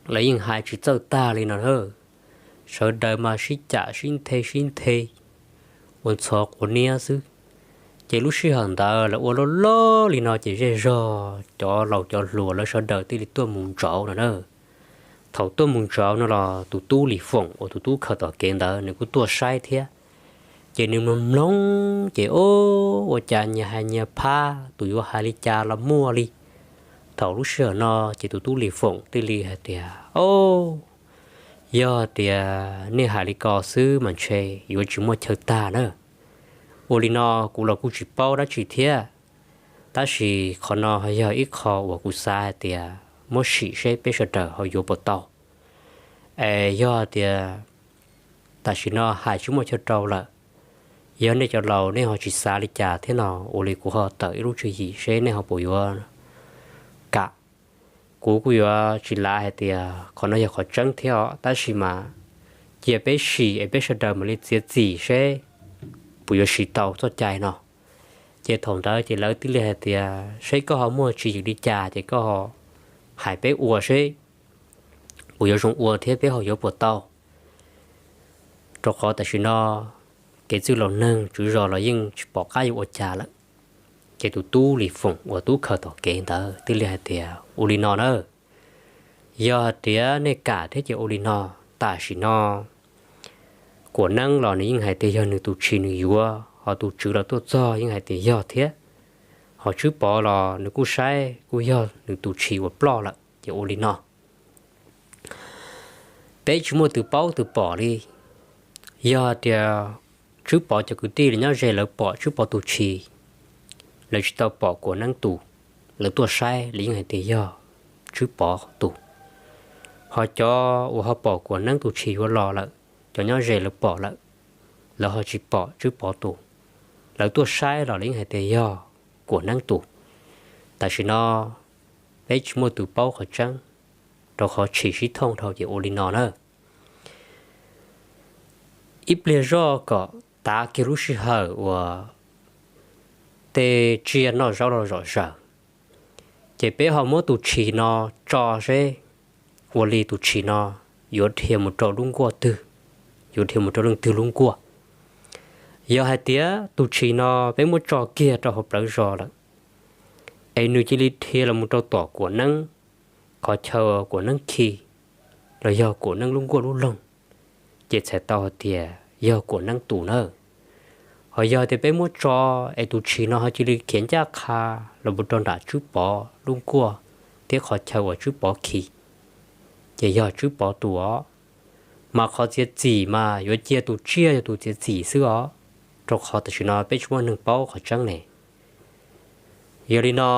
lawv yeej hais tsis txawj tag li no na. Sawv daws mas sib cam sib nthe sib nthe ua ntxhov quav niab xwb. Ces lub sij hawm ntawd lawv ua loj loj li no ces zej zog cov laus cov hluas lawv sawv daws thiaj li tuaj mus ntsauv no na. Thaum tuaj mus ntsauv no los tus tub Lis Foom uas tus tub khaws tom kev ntawd nws kuj tuaj saib thiab. Ces nws mloog mloog ces ua cas nyias hais nyias phaj, tus yuav hais li cas los muaj li. Thaum lub sij hawm no ces tus tub Lis Foom thiaj li hais tias, Au, yog tias nej hais li ko xwb mas ntshe yuav tsis muaj chaw tag na. Ua li no kuv los kuj tsis paub dab tsi thiab, tab sis qhov no yog ib qho uas kuv xav hais tias muab sim seb peb sawv daws ho yuav puas tau. Es yog tias tam sim no hais tsis muaj chaw rau lawm, yog nej cov laus nej ho tsis xav li cas thiab no, ua li kuv ho tawm ib lub tswv yim seb nej ho puas yuav kam. Kuv kuj yuav tsis lav hais tias qhov no yog qhov tseeb thiab os, tab sis mas cia peb sim es peb sawv daws mam li txiav txim seb puas yuav siv tau txoj cai no. Ces thaum ntawd ces lawv thiaj li hais tias, Seb koj ho muaj tswv yim li cas ces koj ho hais peb ua seb puas yuav zoo ua thiab peb ho yuav puas tau. Rau qhov tam sim no kev txwj laus neeg tswv zos los yeej tsis pom qab yuav ua cas lawm. Ces tus tub Lis Foom uas tub khaws tom kev ntawd thiaj li hais tias, Ua li no na, yog hais tias nej kam thiab ces ua li no, tam sim no Kuam Neeb los nws yeej hais tias yog nws tus tshis nws yuav, ho tus tswv los tuaj txog yeej hais tias yog thiab, ho Tswb Pov los nws kuj saib kuj yog nws tus tshis uas ploj lawm, ces ua li no, peb tsis muaj tus paub tus pom li. Yog tias Tswb Pov cov kwv tij los nyob ze lawv pom Tswb Pov tus tshis, lawv tsis tau pom Kuam Neeb tus, lawv tuaj saib lawv yeej hais tias yog Tswb Pov tus. Ho cov uas ho pom Kuam Neeb tus tshis yuav los lawm, cov nyob ze lawv pom lawm, lawv ho tsis pom Tswb Pov tus, lawv tuaj saib los lawv yeej hais tias yog Kuam Neeb tus. Tam sim no peb tsis muaj tus paub qhov tseeb, rau qhov tshis sib thooj dhau ces ua li no na. Ib pliag zoj kom tav kiag lub sij hawm uas tej tsiaj noj zaub los zom zaws, ces peb ho muab tus tshis no tso seb ua li tus tshis no yuav dhia mus rau lub nkuaj twg, yuav dhia mus rau leej twg lub nkuaj. Yog hais tias tus tshis no peb muab tso kiag rau hauv plawv zos lawm, es nws cia li dhia los mus rau tom Kuam Neeb, qhov chaw Kuam Neeb khi, los yog Kuam Neeb lub nkuaj lub loog, ces txhais tau hais tias yog Kuam Neeb tus nawb. Ho yog tias peb muab tso es tus tshis no ho cia li khiav ncaj qha los mus rau nram Tswb Pov lub nkuaj thiab qhov chaw uas Tswb Pov khi, ces yog Tswb Pov tus os. Mas qhov txiav txim mas yuav cia tus tsiaj yog tus txiav txim xwb os, rau qhov tam sim no peb tsis muaj neeg paub qhov tseeb ne. Yog li no,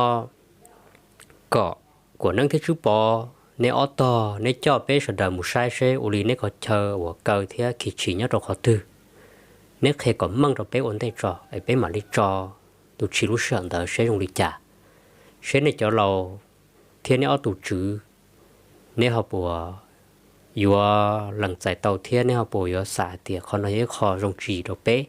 kom Kuam Neeb thiab Tswb Pov, neb ob tog neb coj peb sawv daws mus saib seb ua li neb qhov chaw uas kaw thiab khi tshis nyob rau qhov twg. Neb qhia kom meej rau peb ua ntej tso es peb mam li tso tus tshis lub sij hawm ntawd seb zoo li cas, seb nej cov laus thiab neb ob tug tswv, neb ho puas yuav lees txais tau thiab neb ho puas yuav xav hais tias qhov no yog ib qho zoo tshaj rau peb.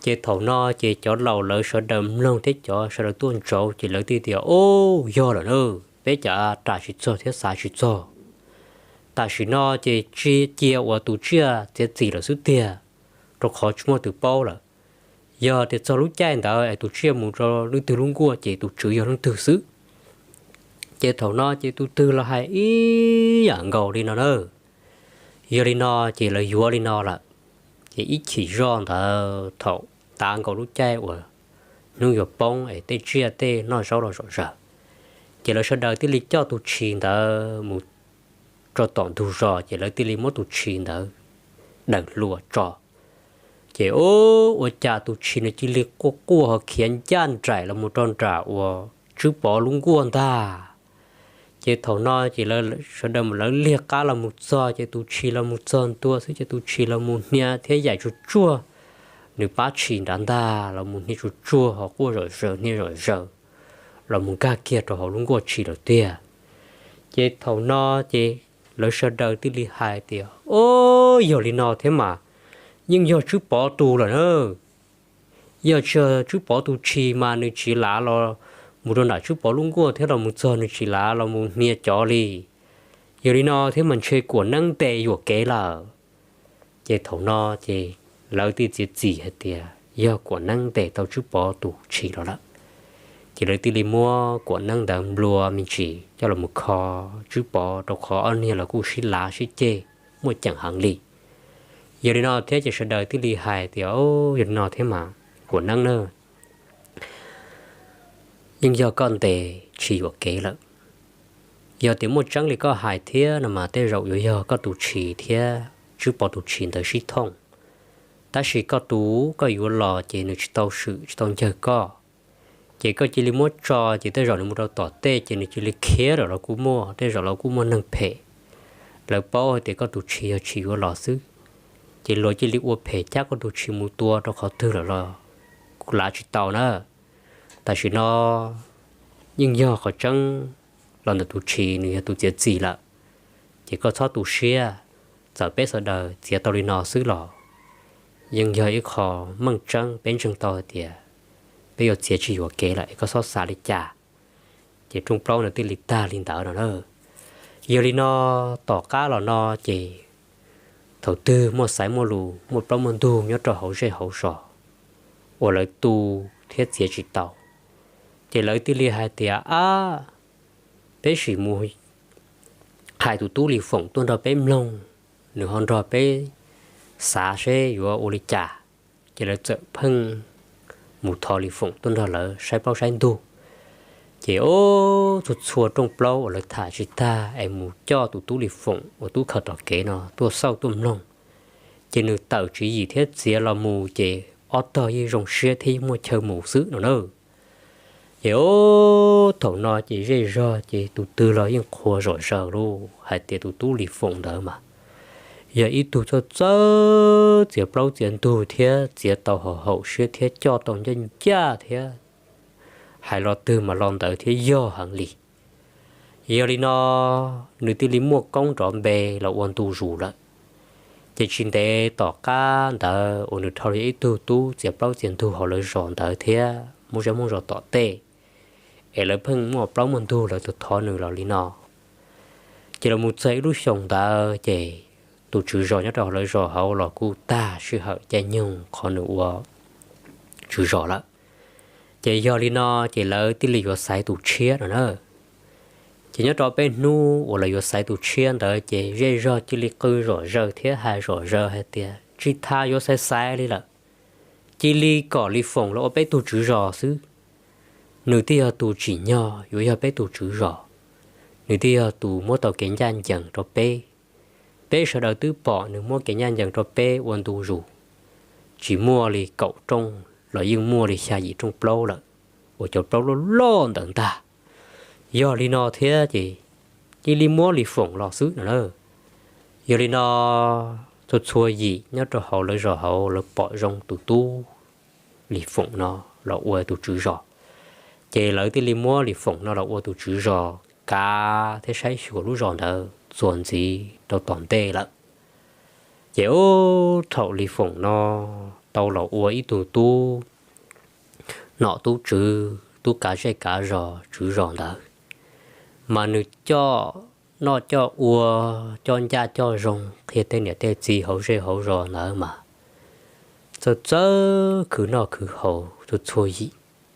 Ces thaum no ces cov laus lawv sawv daws mloog thiab cov sawv daws tuaj ntsauv ces lawv thiaj tias, Au, yog lawm na, peb cav ras tsis txog thiab xav tsis txog. Tam sim no ces tsis cia uas tus tsiaj txiav txim lawm xwb tiag, rau qhov tsis muaj tus paub lawm. Yog tias txog lub caij ntawd es tus tsiaj mus rau leej twg lub nkuaj ces tus tswv yog leej twg xwb. Ces thaum no ces tus twg los hais ib yam nkaus li no na. Yog li no ces lawv yuav li no lawm. Ces ib chim zoj ntawd thaum tav nkaus lub caij uas hnub yuav poob es tej tsiaj tej noj zaub los zom zaws, ces lawv sawv daws thiaj li coj tus tshis ntawd mus rau tom ntug zos, ces lawv thiaj li muab tus tshis ntawd daws hlua tso. Ces ua cas tus tshis no cia li quaj quaj ho khiav ncaj nraim los mus rau nram uas Tswb Pov lub nkuaj ntag. Ces thaum no ces sawv daws mas lawv liag qab los mus txog ces tus tshis los mus txog ntua xwb ces tus tshis los mus hnia thiab yaim tsuag tsuag, nws pab tshis nrad ntag los mus hnia tsuag tsuag ho quaj zom zaws hnia zom zaws los mus nkag kiag rau hauv lub nkuaj tshis lawm tiag. Ces thaum no ces lawv sawv daws thiaj li hais tias, O, yog li no thiab mas yeej yog Tswb Pov tus lawm na. Yog tsis yog Tswb Pov tus tshis mas nws tsis lav los mus rau nram Tswb Pov lub nkuaj thiab los mus txog nws tsis lav los mus hnia cov li. Yog li no thiab mas ntshe Kuam Neeb ntes yuam kev lawm. Ces thaum no ces lawv thiaj txiav txim hais tias yog Kuam Neeb ntes tau Tswb Pov tus tshis los lawm. Ces lawv thiaj li muab Kuam Neeb ntawd nplua me ntsis coj los mus kho Tswb Pov rau qhov ob niag los kuj sib lav sib ceg muaj ceem heev li. Yog li no thiab ces sawv daws thiaj li hais tias, Yog li no thiab mas Kuam Neeb na, yeej yog koj ntes tshis yuam kev lawm. Yog tias muaj tseeb li koj hais thiab no mas tej zaum yuav yog koj tus tshis thiab Tswb Pov tus tshis ntawd sib thooj. Tab sis koj tus koj yuav los ces nws tsis tau swm tsis tau ncawg koj. Ces koj cia li muab tso ces tej zaum nws mus rau tom tej ces nws cia li khiav lawm los kuj muaj, tej zaum los kuj muaj neeg phem. Lawv paub hais tias koj tus tshis yog tshis yuav los xwb, ces luag cia li ua phem cab koj tus tshis mus tua rau qhov twg lawm los kuj lav tsis tau na. Tam sim no yeej yog qhov tseeb los ntawm tus tshis nws yog tus txiav txim lawm, ces koj txhob tu siab. Txawm peb sawv daws txiav tau li no xwb los yeej yog ib qho meej tseeb peb ntseeg tau hais tias peb yuav txiav tsis yuam kev lawm es koj txhob xav li cas. Ces rooj plaub no thiaj li tag li ntawd no na. Yog li no, tom qab los no ces thaum twg muaj xaiv muaj lus muaj plaub muaj ntug nyob rau hauv zej hauv zos uas lawv tu thiab txiav tsis tau, ces lawv thiaj li hais tias, Ab, peb sim mus hais tus tub Lis Foom tuaj nrog peb mloog, nws ho nrog peb xav seb yuav ua li cas. Ces lawv txawm pheej mus thov Lis Foom tuaj nrog lawv saib plaub saib ntug. Ces ob txhua txhua rooj plaub uas lawv tham tsis tag es mus coj tus tub Lis Foom uas tub khaws tom kev no tuaj xauj tuaj mloog, ces nws tawm tswv yim thiab txiav los mus ces ob tog yeej zoo siab thiab yeej muaj chaw mus xwb no na. Ces ob thaum no ces zej zog ces tus twg los yeej qhuas zom zaws lawm hais tias tus tub Lis Foom ntawd mas yog ib tug txawj txawj txiav plaub txiav ntug thiab txiav tau haum haum siab thiab coj tau ncaj ncaj thiab hais lo twg mas lo ntawd thiab yog heev li. Yog li no, nws thiaj li muaj koob nrov npe los ua ntu zus lawm. Ces tsis ntev tom qab ntawd uas nws dhau los yog ib tug tub txiav plaub txiav ntug hauv lawv zos ntawd thiab muaj zej muaj zos tom tej, es lawv pheej muaj plaub muaj ntug lawv thov nws los li no. Ces los mus txog ib lub xyoo ntawd ces tus tswv zos nyob rau hauv lawv zos hauv los kuj tag sij hawm caij nyoog qhov nws ua tswv zos lawm. Ces yog li no ces lawv thiaj li yuav xaiv tus tshiab no na. Ces nyob rau peb hnub uas lawv yuav xaiv tus tshiab ntawd ces zej zog cia li qw zom zaws thiab hais zom zaws hais tias tsis tas yuav xaiv xaiv li lawm, cia li kom Lis Foom los ua peb tug tswv zos xwb. Nws thiaj yog tus tsim nyog yuav yog peb tug tswv zos, nws thiaj yog tus muab tau kev ncaj ncees rau peb. Peb sawv daws twb pom nws muab kev ncaj ncees rau peb ua ntu zus, tsis muaj li kaum rooj los yeej muaj li xya yim rooj plaub lawm, uas cov plaub loj loj ntawd ntag. Yog li no thiab ces cia li muab Lis Foom los xwb no na. Yog li no, txhua txhua yim nyob rau hauv lawv zos hauv lawv pom zoo tus tub Lis Foom no los ua tus tswv zos, ces lawv thiaj li muab Lis Foom no los ua tus tswv zos kav thiab saib xyuas lub zos ntawd txuas ntxiv rau tom ntej lawm. Ces ub thaum Lis Foom no tau los ua ib tug tub nom tub tswv tub kav zej kav zos tswv zos ntawd, mas nws coj noj coj ua, coj ncaj coj zoo qhia tej niam tej txiv hauv zej hauv zos ntawd mas txawj txawj khwv noj khwv haus txhua txhua yim,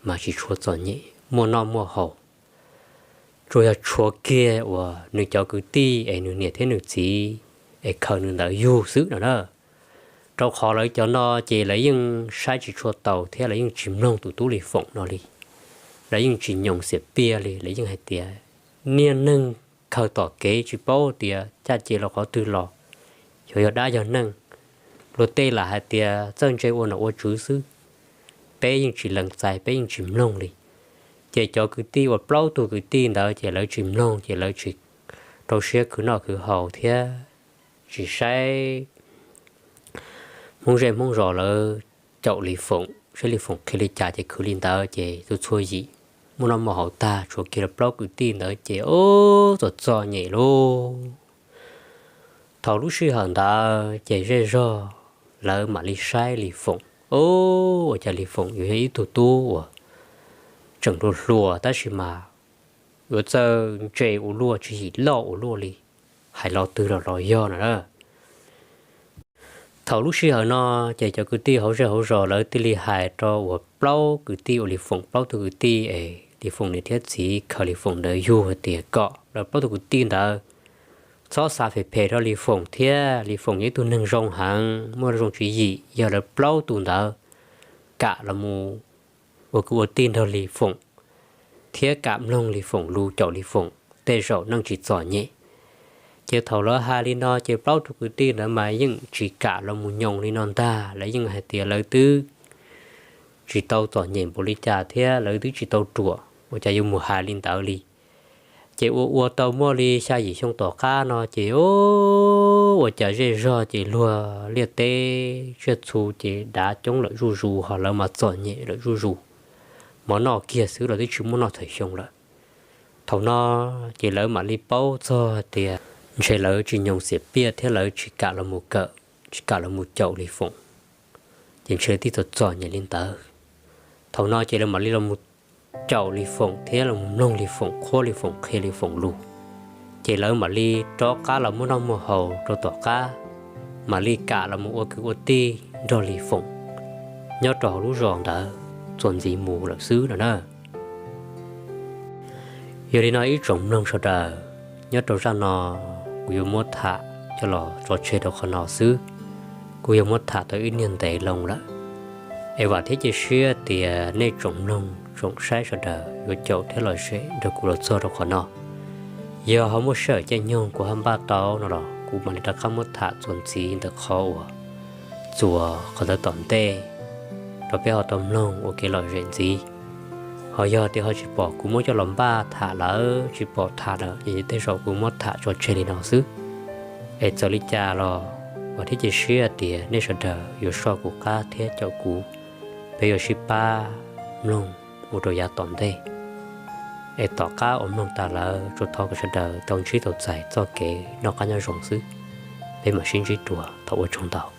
mas tsis tshua txom nyem muaj noj muaj haus. Tsuas yog tshuav kiag uas nws cov kwv tij es nws niam thiab nws txiv es khaws nws ntawd yug xwb no na. Rau qhov lawv cov no ces lawv yeej saib tsis tshua taus thiab lawv yeej tsis mloog tus tub Lis Foom no li. Lawv yeej tsis nyoos xiam piaj li, lawv yeej hais tias niag neeg khaws tom kev tsis paub tias caj ces los qhov twg los, xyov yog dab yog neeg. Luag tej lam hais tias txawj ntse ua nom ua tswv xwb. Peb yeej tsis lees txais, peb yeej tsis mloog li. Ces cov kwv tij uas plaub tug kwv tij ntawd ces lawv tsis mloog, ces lawv tsis rau siab khwv noj khwv haus thiab tsis saib Hmoob zej Hmoob zos lawv caum Lis Foom, saib Lis Foom qhia li cas ces khwv li ntawd, ces txhua txhua yim muaj noj muaj haus tag, tshuav kiag lawv plaub kwv tij ntawd ces ub txom txom nyem lauj. Thaum lub sij hawm ntawd ces zej zog lawv mam li saib Lis Foom, ub, ua cas Lis Foom yuav yog ib tug tub uas tseem hluas hluas tab sis mas yuav txawj ntse ua luaj, tswv yim loj ua luaj li, hais lo twg los los yog no na. Thaum lub sij hawm no ces cov kwv tij hauv zej hauv zos lawv thiaj li hais rau uas plaub kwv tij uas Lis Foom plaub tug kwv tij es Lis Foom niam thiab txiv khaws Lis Foom ntawd yug hais tias kom lawv plaub tug kwv tij ntawd txhob xav phem phem rau Lis Foom thiab, Lis Foom yog ib tug neeg zoo heev, muaj zoo tswv yim, yog lawv plaub tus ntawd kam los mus ua kwv ua tij nrog Lis Foom thiab kam mloog Lis Foom lus, caum Lis Foom tej zaum neej tsis txom nyem. Ces thaum lawv hais li no ces plaub tug kwv tij ntawd mas yeej tsis kam los mus nyoos li no ntag, lawv yeej hais tias lawv twb tsis tau txom nyem npaum li cas thiab lawv twb tsis tau ruam, ua cas yuav mus hais li ntawd li. Ces ua ua tau muaj li xya yim xyoo tom qab no ces ub, ua cas zej zog ces luag liaj teb tsiaj txhu ces dav coob lawm zuj zus, ho lawv mas txom nyem lawm zuj zus, mov noj kiag xwb los twb tsis muaj noj txhua xyoo lawm. Thaum no ces lawv mam li paub txog tias ntshe lawv tsis nyoos xiam piaj thiab lawv tsis kam los mus kawm, tsis kam los mus caum Lis Foom, ces ntshe tib txom txom nyem li ntawd. Thaum no ces lawv mam li los mus caum Lis Foom thiab los mus mloog Lis Foom qhuab, Lis Foom qhia, Lis Foom lus. Ces lawv mam li rov qab los muaj noj muaj haus rau tom qab, mam li kam los mus ua kwv ua tij nrog Lis Foom nyob rau hauv lub zos ntawd txuas ntxiv mus lawm xwb no na. Yog li no ib tsoom mloog sawv daws, nyob rau zaj no kuv yuav muab tham coj los tso tseg rau qhov no xwb, kuv yuav muab tham tau ib niag ntev loo lawm. Es vam thiab cia siab tias nej tsoom mloog tsoom saib sawv daws yuav caum thiab lom zem nrog kuv los txog rau qhov no. Yog ho muaj sij hawm caij nyoog kuv ho npaj tau no los kuv mam li rov qab muab tham txuas ntxiv ntawm qhov uas txuas qhov ntawd tom ntej rau peb ho tau mloog ua kev lom zem ntxiv. Ho yog tias ho tsis pom kuv muab coj los npaj tham lawm, tsis pom tham lawm ces tej zaum kuv muab tham tso tseg li no xwb. Es txawm li cas los vam thiab cia siab tias nej sawv daws yuav soj kuv qab thiab caum kuv, peb yuav sib pab mloog mus rau yav tom ntej. Es tom qab uas mloog tas lawm tsuas thov kom sawv daws tau ntsib tau txais txoj kev noj qab nyob zoo xwb. Peb mam sib ntsib dua, thov ua tsaug ntau.